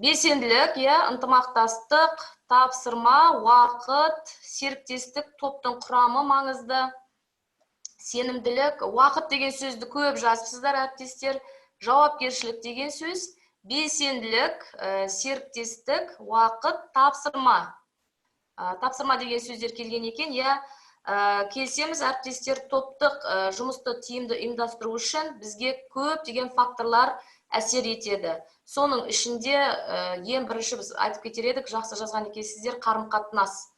белсенділік, ынтымақтастық, тапсырма, уақыт, серіктестік, топтың құрамы маңызды, сенімділік, уақыт деген сөзді көп жазыпсыздар әріптестер, жауапкершілік деген сөз, белсенділік, серіктестік, уақыт, тапсырма. Тапсырма деген сөздер келген екен. Келсеміз, әріптестер, топтық жұмысты тиімді ұйымдастыру үшін бізге көптеген факторлар әсер етеді. Соның ішінде ең бірінші біз айтып кетер едік, жақсы жазған екенсіздер, қарым-қатынас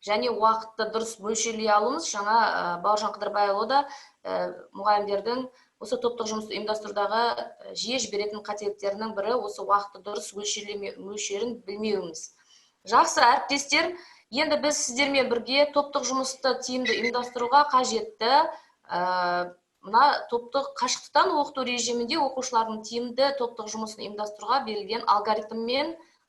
және уақытты дұрыс мөлшерлей алуымыз. Жаңа Бауыржан Қыдырбайұлы да мұғалімдердің осы топтық жұмысты ұйымдастырудағы жиі жіберетін қателіктерінің бірі осы уақытты дұрыс мөлшерін білмеуіміз. Жақсы, әріптестер, енді біз сіздермен бірге топтық жұмысты тиімді ұйымдастыруға қажетті мына топтық қашықтықтан оқыту режимінде оқушылардың тиімді топтық жұмысын ұйымдастыруға берілген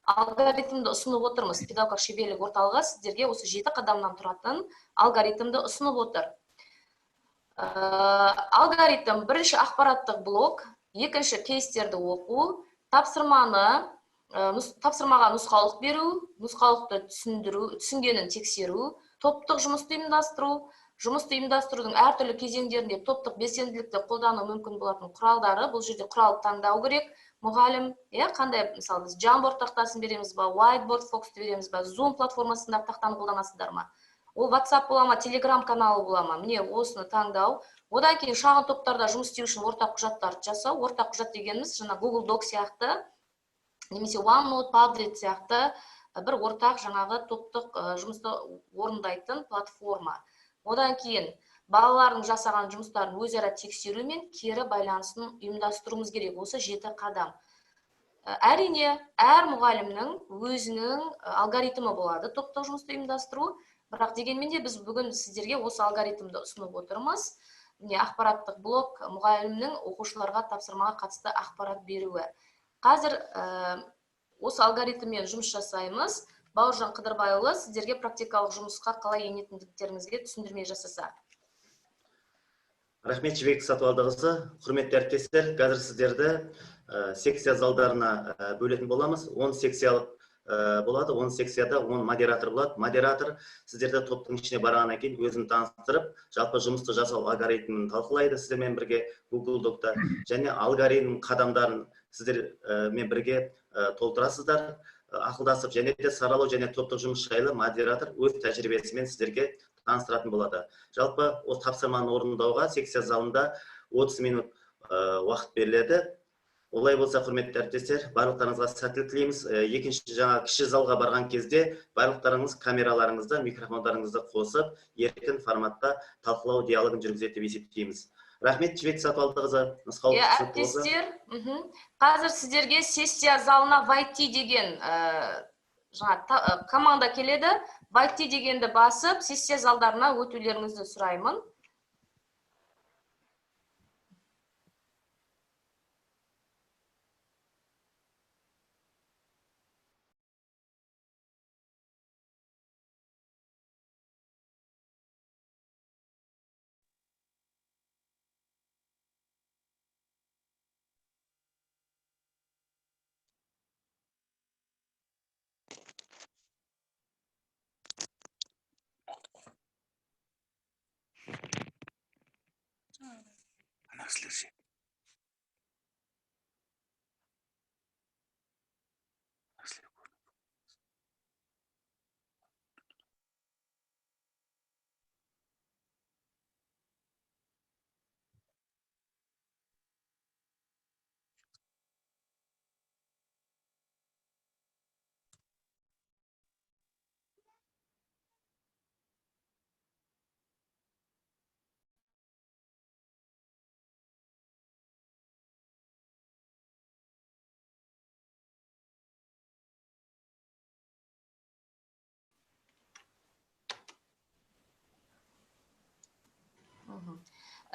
алгоритмді ұсынып отырмыз. Педагогикалық шеберлік орталығы сіздерге осы 7 қадамнан тұратын алгоритмді ұсынып отыр. Алгоритм: бірінші ақпараттық блок, екінші кейстерді оқу, тапсырмаға нұсқаулық беру, нұсқаулықты түсіндіру, түсінгенін тексеру, топтық жұмысты ұйымдастыру, жұмысты ұйымдастырудың әртүрлі кезеңдерінде топтық белсенділікті қолдану мүмкін болатын құралдары. Бұл жерде құрал таңдау керек мұғалім, қандай, мысалы, біз Jamboard тақтасын береміз ба, Whiteboard Fox'ты береміз ба, Zoom платформасындағы тақтаны қолданасыздар ма, ол WhatsApp бола ма, Telegram каналы бола ма, міне осыны таңдау. Одан кейін шағын топтарда жұмыс істеу үшін ортақ құжаттарды жасау. Ортақ құжат дегеніміз жаңа Google Doc сияқты немесе OneNote, Padlet сияқты бір ортақ жаңағы топтық жұмысты орындайтын платформа. Одан кейін балалардың жасаған жұмыстарын өзара тексеру мен кері байланысын ұйымдастыруымыз керек. Осы 7 қадам. Әрине, әр мұғалімнің өзінің алгоритмі болады топтық жұмысты ұйымдастыру. Бірақ дегенмен де біз бүгін сіздерге осы алгоритмді ұсынып отырмыз. Міне ақпараттық блок, мұғалімнің оқушыларға тапсырмаға қатысты ақпарат беруі. Қазір осы алгоритммен жұмыс жасаймыз. Бауыржан Қыдырбайұлы сіздерге практикалық жұмысқа қалай енетіндіктеріңізге түсіндірме жасаса. Рахмет, Жібек Сатыбалдықызы. Құрметті әріптестер, қазір сіздерді секция залдарына бөлетін боламыз. 10 секциялық болады. 10 секцияда 10 модератор болады. Модератор сіздерді топтың ішіне барғаннан кейін өзін таныстырып, жалпы жұмысты жасау алгоритмін талқылайды сіздермен бірге Google Doc'та және алгоритм қадамдарын сіздермен бірге толтырасыздар, ақылдасып, және де саралау және топтық жұмыс жайлы модератор өз тәжірибесімен сіздерге таныстыратын болады. Жалпы осы тапсырманы орындауға секция залында 30 минут уақыт беріледі. Олай болса, құрметті әріптестер, барлықтарыңызға сәттілік тілейміз. Екінші жаңа кіші залға барған кезде барлықтарыңыз камераларыңызды, микрофондарыңызды қосып, еркін форматта талқылау диалогын жүргізеді деп есептейміз. Рахмет, Жібек Сатыбалдықызы, нұсқаулық түсінікті болса. Әріптестер, қазір сіздерге сессия залына войти деген жаңа команда келеді. Войти дегенді басып, сессия залдарына өтулеріңізді сұраймын.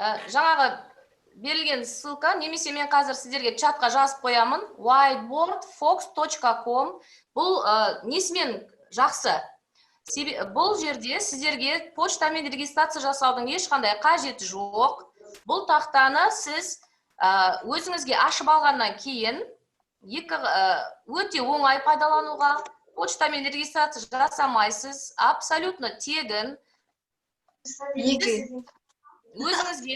Жаңағы берілген ссылка, немесе мен қазір сіздерге чатқа жазып қоямын, whiteboardfox.com. Бұл несімен жақсы? Бұл жерде сіздерге почтамен регистрация жасаудың ешқандай қажеті жоқ. Бұл тақтаны сіз өзіңізге ашып алғаннан кейін өте оңай пайдалануға, почтамен регистрация жасамайсыз, абсолютно тегін. Өзіңізге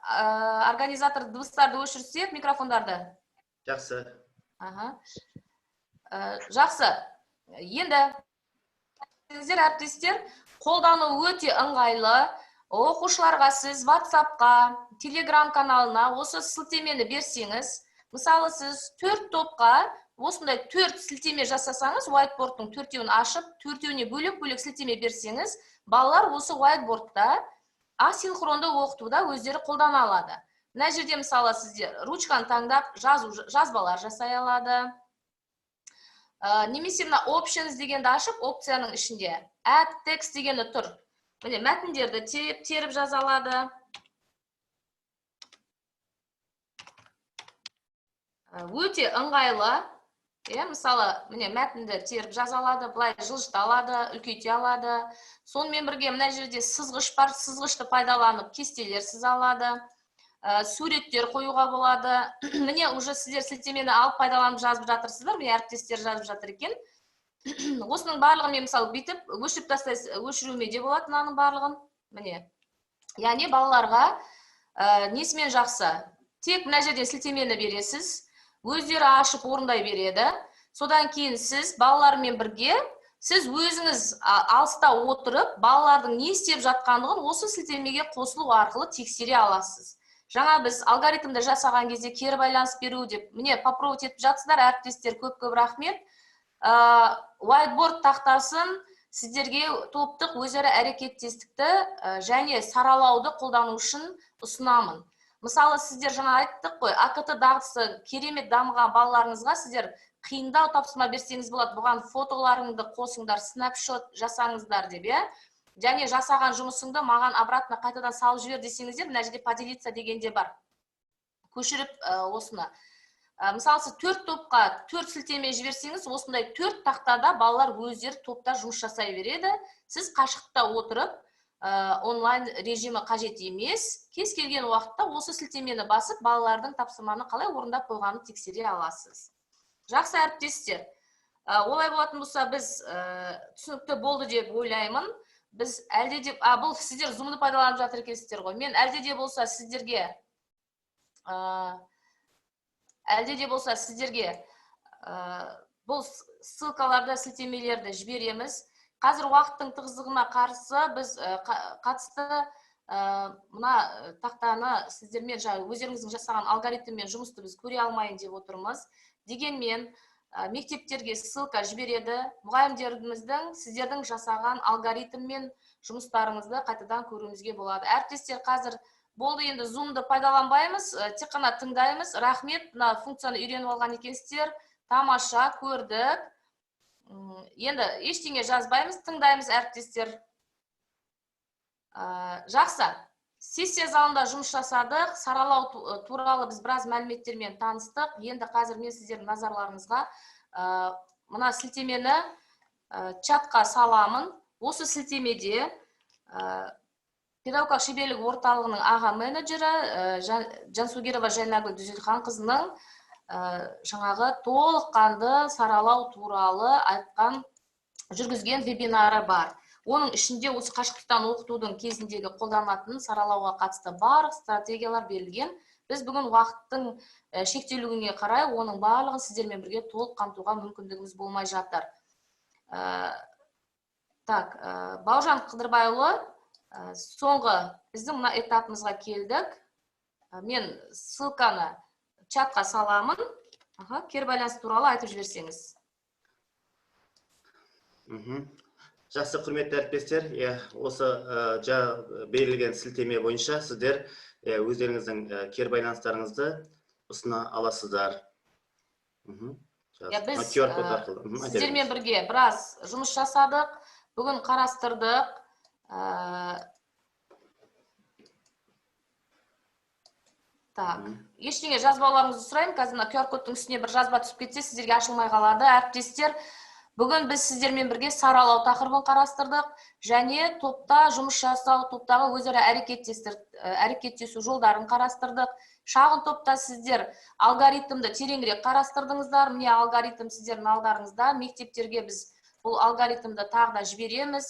организатор дыбыстарды өшірсек, микрофондарды. Жақсы. Жақсы. Енді сіздер, әріптестер, қолдану өте ыңғайлы. Оқушыларға сіз WhatsApp-қа, Telegram каналына осы сілтемені берсеңіз, мысалы, сіз 4 топқа осындай 4 сілтеме жасасаңыз, whiteboard-тың 4-еуін ашып, 4-еуіне бөлек-бөлек сілтеме берсеңіз, балалар осы whiteboard-та асинхронды оқытуда өздері қолдана алады. Мына жерде, мысалы, сіздер ручканы таңдап жазбалар жасай алады. Немесе мына options дегенді ашып, опцияның ішінде add text дегені тұр. Міне, мәтіндерді теріп жаза алады. Өте ыңғайлы. Мысалы, міне, мәтінді теріп жаза алады, былай жылжыта алады, үлкейте алады. Сонымен бірге мына жерде сызғыш бар, сызғышты пайдаланып кестелер сыза алады, суреттер қоюға болады. Міне, уже сіздер сілтемені алып пайдаланып жазып жатырсыздар, міне әріптестер жазып жатыр екен. Осының барлығын мен, мысалы, бүйтіп өшіріп тастайсыз, өшіруіме де болады мынаның барлығын. Міне. Яғни балаларға несімен жақсы? Тек мына жерде сілтемені бересіз, өздері ашып орындай береді. Содан кейін сіз балалармен бірге, сіз өзіңіз алыста отырып, балалардың не істеп жатқандығын осы сілтемеге қосылу арқылы тексере аласыз. Жаңа біз алгоритмді жасаған кезде кері байланыс беру деп, міне, попробовать етіп жатсыздар, әріптестер, көп-көп рахмет. Whiteboard тақтасын сіздерге топтық өзара әрекеттестікті және саралауды қолдану үшін ұсынамын. Мысалы, сіздер жаңа айттық қой, АКТ дағдысы керемет дамыған балаларыңызға сіздер қиындау тапсырма берсеңіз болады, бұған фотоларыңды қосыңдар, снапшот жасаңыздар деп, иә? Және жасаған жұмысыңды маған обратно қайтадан салып жібер десеңіздер, мына жерде поделиться деген де бар. Көшіріп осыны. Мысалы, сіз 4 топқа 4 сілтеме жіберсеңіз, осындай 4 тақтада балалар өздері топта жұмыс жасай береді. Сіз қашықтықта отырып, онлайн режимі қажет емес. Кез келген уақытта осы сілтемені басып, балалардың тапсырманы қалай орындап қойғанын тексере аласыз. Жақсы, әріптестер. Олай болатын болса, біз түсінікті болды деп ойлаймын. Біз әлде де, бұл сіздер Zoom-ды пайдаланып жатыр екенсіздер ғой. Мен әлде де болса сіздерге бұл ссылкаларды, сілтемелерді жібереміз. Қазір уақыттың тығыздығына қарсы біз қатысты мына тақтаны сіздермен өздеріңіздің жасаған алгоритммен жұмысты біз көре алмайын деп отырмыз. Дегенмен мектептерге ссылка жібереді. Мұғалімдеріміздің сіздердің жасаған алгоритммен жұмыстарыңызды қайтадан көруімізге болады. Әріптестер, қазір болды, енді Zoom-ды пайдаланбаймыз, тек қана тыңдаймыз. Рахмет, мына функцияны үйреніп алған екенсіздер. Тамаша, көрдік. Енді ештеңе жазбаймыз, тыңдаймыз, әріптестер. Жақсы. Сессия залында жұмыс жасадық. Саралау туралы біз біраз мәліметтермен таныстық. Енді қазір мен сіздердің назарларыңызға мына сілтемені чатқа саламын. Осы сілтемеде педагогикалық шеберлік орталығының аға менеджері Жансугерова Жайнагүл Дүзелханқызының жаңағы толыққанды саралау туралы айтқан, жүргізген вебинары бар. Оның ішінде осы қашықтықтан оқытудың кезіндегі қолданылатын саралауға қатысты барлық стратегиялар берілген. Біз бүгін уақыттың шектеулігіне қарай оның барлығын сіздермен бірге толық қамтуға мүмкіндігіміз болмай жатыр. Так, Бауыржан Қыдырбайұлы, соңғы біздің мына этапымызға келдік. Мен ссылканы чатқа саламын. Аха, кері байланыс туралы айтып жіберсеңіз. Жақсы, құрметті әріптестер, иә, осы жаңа берілген сілтеме бойынша сіздер өздеріңіздің кері байланыстарыңызды ұсына аласыздар. Иә, біз QR код арқылы. Айта сіздермен беріңіз. Бірге біраз жұмыс жасадық, бүгін қарастырдық. Так, ештеңе жазбаларыңызды сұраймын. Қазір мына QR кодтың үстіне бір жазба түсіп кетсе, сіздерге ашылмай қалады. Әріптестер, бүгін біз сіздермен бірге саралау тақырыбын қарастырдық және топта жұмыс жасау, топтағы өзара әрекеттесу жолдарын қарастырдық. Шағын топта сіздер алгоритмді тереңірек қарастырдыңыздар. Міне, алгоритм сіздердің алдарыңызда. Мектептерге біз бұл алгоритмді тағы да жібереміз.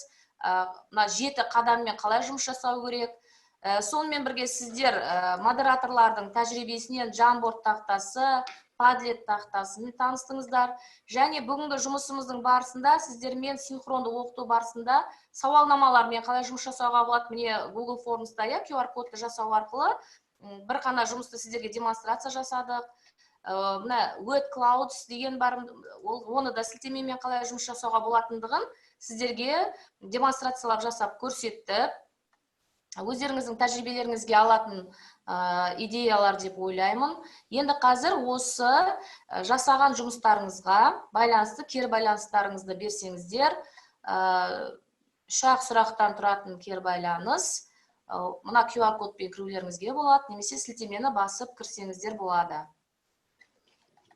Мына 7 қадаммен қалай жұмыс жасау керек. Сонымен бірге сіздер модераторлардың тәжірибесінен Jamboard тақтасы, Padlet тақтасын таныстыңыздар. Және бүгінгі жұмысымыздың барысында сіздермен синхронды оқыту барысында сауалнамалармен қалай жұмыс жасауға болады, міне Google Forms'та, иә, QR кодты жасау арқылы бір қана жұмысты сіздерге демонстрация жасадық. Мына Word Clouds деген бар, оны да сілтемемен қалай жұмыс жасауға болатындығын сіздерге демонстрациялар жасап көрсеттік. Өздеріңіздің тәжірибелеріңізге алатын идеялар деп ойлаймын. Енді қазір осы жасаған жұмыстарыңызға байланысты кері байланыстарыңызды берсеңіздер, үш-ақ сұрақтан тұратын кері байланыс, мына QR кодпен кірулеріңізге болады, немесе сілтемені басып кірсеңіздер болады.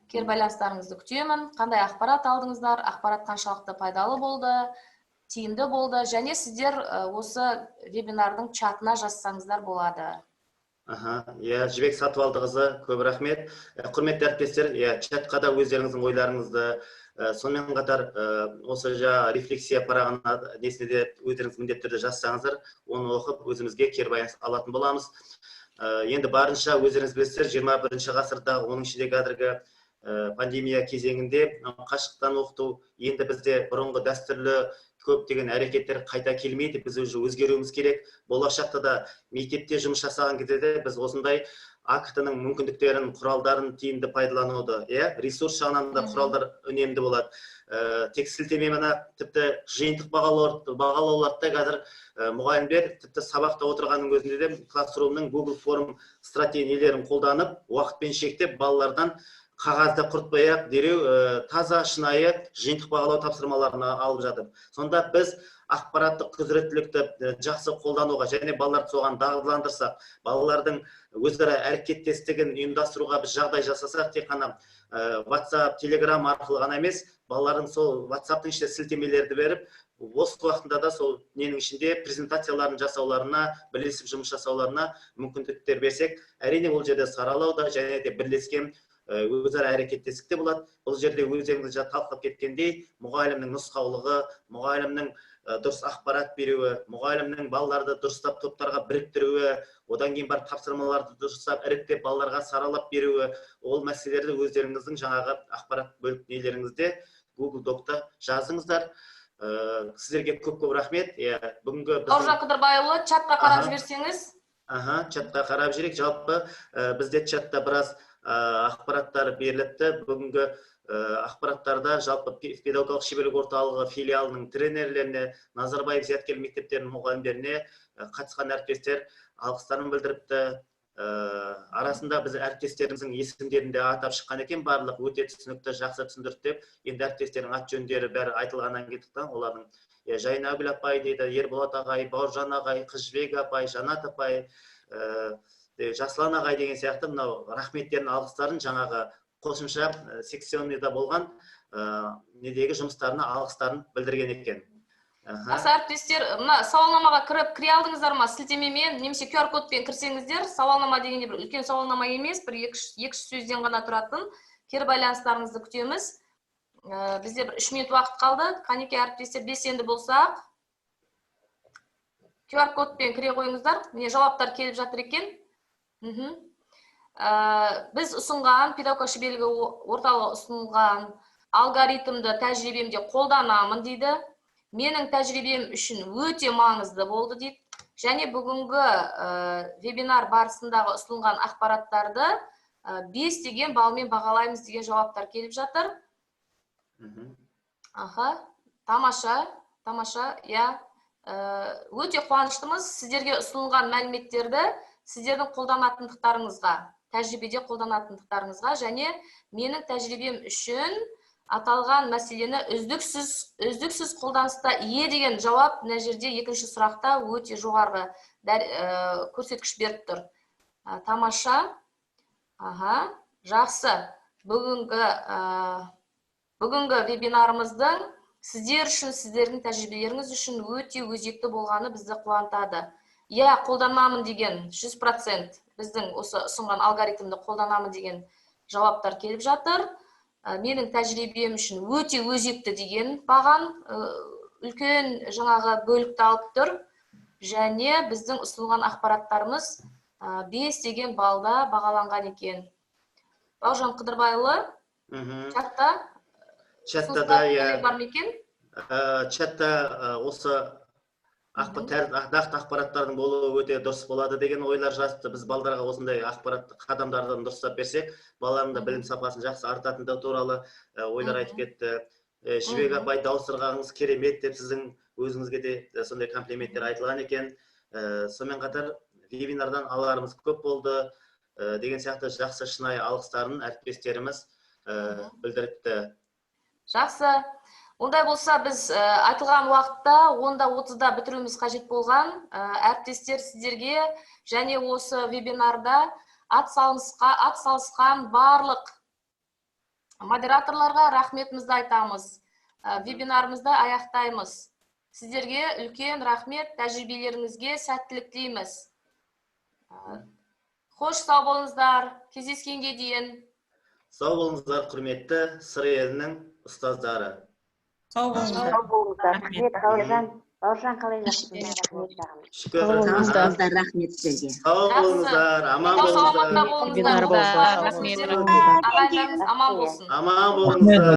Кері байланыстарыңызды күтемін. Қандай ақпарат алдыңыздар, ақпарат қаншалықты пайдалы болды, тиімді болды, және сіздер осы вебинардың чатына жазсаңыздар болады. Аха, иә, Жібек Сатыбалдықызы, көп рахмет. Құрметті әріптестер, иә, чатқа да өздеріңіздің ойларыңызды, сонымен қатар осы жаңа рефлексия парағына несіне де өздеріңіз міндетті түрде жазсаңыздар, оны оқып өзімізге кері байланыс алатын боламыз. Енді барынша өздеріңіз білесіздер, жиырма бірінші ғасырда, оның ішінде қазіргі пандемия кезеңінде қашықтан оқыту енді бізде бұрынғы дәстүрлі көптеген әрекеттер қайта келмейді, біз уже өзгеруіміз керек. Болашақта да мектепте жұмыс жасаған кезде де біз осындай актінің мүмкіндіктерін, құралдарын тиімді пайдалануды, иә, ресурс жағынан да құралдар үнемді болады. Тек сілтеме мына тіпті жиынтық бағалауларды да қазір мұғалімдер тіпті сабақта отырғанның өзінде де классрумның Google Form стратегияларын қолданып, уақытпен шектеп балалардан қағазды құртпай-ақ дереу таза шынайы жиынтық бағалау тапсырмаларын алып жатыр. Сонда біз ақпараттық құзыреттілікті жақсы қолдануға және балаларды соған дағдыландырсақ, балалардың өзара әрекеттестігін ұйымдастыруға біз жағдай жасасақ, тек қана WhatsApp, Telegram арқылы ғана емес, балалардың сол WhatsApp-тың ішінде сілтемелерді беріп, бос уақытында да сол ненің ішінде презентацияларын жасауларына, бірлесіп жұмыс жасауларына мүмкіндіктер берсек, әрине ол жерде саралау да және де бірлескен өзара әрекеттестік те болады. Бұл жерде өздеріңіз жаңа талқылап кеткендей, мұғалімнің нұсқаулығы, мұғалімнің дұрыс ақпарат беруі, мұғалімнің балаларды дұрыстап топтарға біріктіруі, одан кейін барып тапсырмаларды дұрыстап іріктеп балаларға саралап беруі, ол мәселелерді өздеріңіздің жаңағы ақпарат бөлік нелеріңізде Google Doc-та жазыңыздар. Сіздерге көп-көп рахмет. Иә, бүгінгі біздің Бауыржан Қыдырбайұлы, чатқа қарап жіберсеңіз. Аха, чатқа қарап жіберейік. Жалпы бізде чатта біраз ақпараттар беріліпті. Бүгінгі ақпараттарда жалпы педагогикалық шеберлік орталығы филиалының тренерлеріне, Назарбаев зияткерлік мектептерінің мұғалімдеріне қатысқан әріптестер алғыстарын білдіріпті. Арасында біз әріптестеріміздің есімдерін де атап шыққан екен, барлық өте түсінікті, жақсы түсіндірді деп. Енді әріптестердің ат жөндері бәрі айтылғаннан кейін олардың, Жайнагүл апай дейді, Ерболат ағай, Бауыржан ағай, Қызжібек апай, Жанат апай, Жасұлан ағай деген сияқты мынау рахметтерін, алғыстарын жаңағы қосымша секционныйда болған недегі жұмыстарына алғыстарын білдірген екен. Жақсы, әріптестер, мына сауалнамаға кіріп, кіре алдыңыздар ма? Сілтемемен немесе QR кодпен кірсеңіздер, сауалнама дегенде бір үлкен сауалнама емес, бір екі үш сөзден ғана тұратын кері байланыстарыңызды күтеміз. Бізде бір 3 минут уақыт қалды. Қанеке әріптестер, белсенді болсақ. QR кодпен кіре қойыңыздар. Міне, жауаптар келіп жатыр екен. Біз ұсынған, педагогика шеберлігі орталығы ұсынған алгоритмді тәжірибемде қолданамын дейді. Менің тәжірибем үшін өте маңызды болды дейді. Және бүгінгі вебинар барысындағы ұсынылған ақпараттарды 5 деген балмен бағалаймыз деген жауаптар келіп жатыр. Аха, тамаша, тамаша, иә. Өте қуаныштымыз сіздерге ұсынылған мәліметтерді сіздердің қолданатындықтарыңызға, тәжірибеде қолданатындықтарыңызға және менің тәжірибем үшін аталған мәселені үздіксіз қолданыста ие деген жауап мына жерде екінші сұрақта өте жоғарғы көрсеткіш беріп тұр. Тамаша. Аха, жақсы. Бүгінгі вебинарымыздың сіздер үшін, сіздердің тәжірибелеріңіз үшін өте өзекті болғаны бізді қуантады. Иә, қолданамын деген 100% біздің осы ұсынған алгоритмді қолданамын деген жауаптар келіп жатыр. Менің тәжірибем үшін өте өзекті деген баған үлкен жаңағы бөлікті алып тұр. Және біздің ұсынылған ақпараттарымыз 5 деген балда бағаланған екен. Бауыржан Қыдырбайұлы, чатта Чатта да, иә. Бар ма екен? Чатта осы нақты ақпараттардың болуы өте дұрыс болады деген ойлар жазыпты. Біз балдарға осындай ақпаратты қадамдардан дұрыстап берсек, балалардың да білім сапасын жақсы артатындығы туралы ойлар айтып кетті. Жібек апай, дауыс ырғағыңыз керемет деп сіздің өзіңізге де сондай комплименттер айтылған екен. Сонымен қатар вебинардан аларымыз көп болды деген сияқты жақсы шынайы алғыстарын әріптестеріміз білдіріпті. Жақсы. Ондай болса, біз айтылған уақытта 10:30-да бітіруіміз қажет болған. Әріптестер, сіздерге және осы вебинарда ат салысқан барлық модераторларға рахметімізді айтамыз. Вебинарымызды аяқтаймыз. Сіздерге үлкен рахмет, тәжірибелеріңізге сәттілік тілейміз. Қош, сау болыңыздар, кездескенге дейін. Сау болыңыздар, құрметті Сыр елінің ұстаздары. Сау болыңыздар. Сау болыңыздар. Рахмет, Бауыржан. Бауыржан, қалай жақсысың? Рахмет саған. Шүкір. Сау болыңыздар, рахмет сіздерге. Сау болыңыздар, аман Сау саламатта болыңыздар. болыңыздар. Рахмет. Ағайындарыңыз аман болсын. Аман болыңыздар.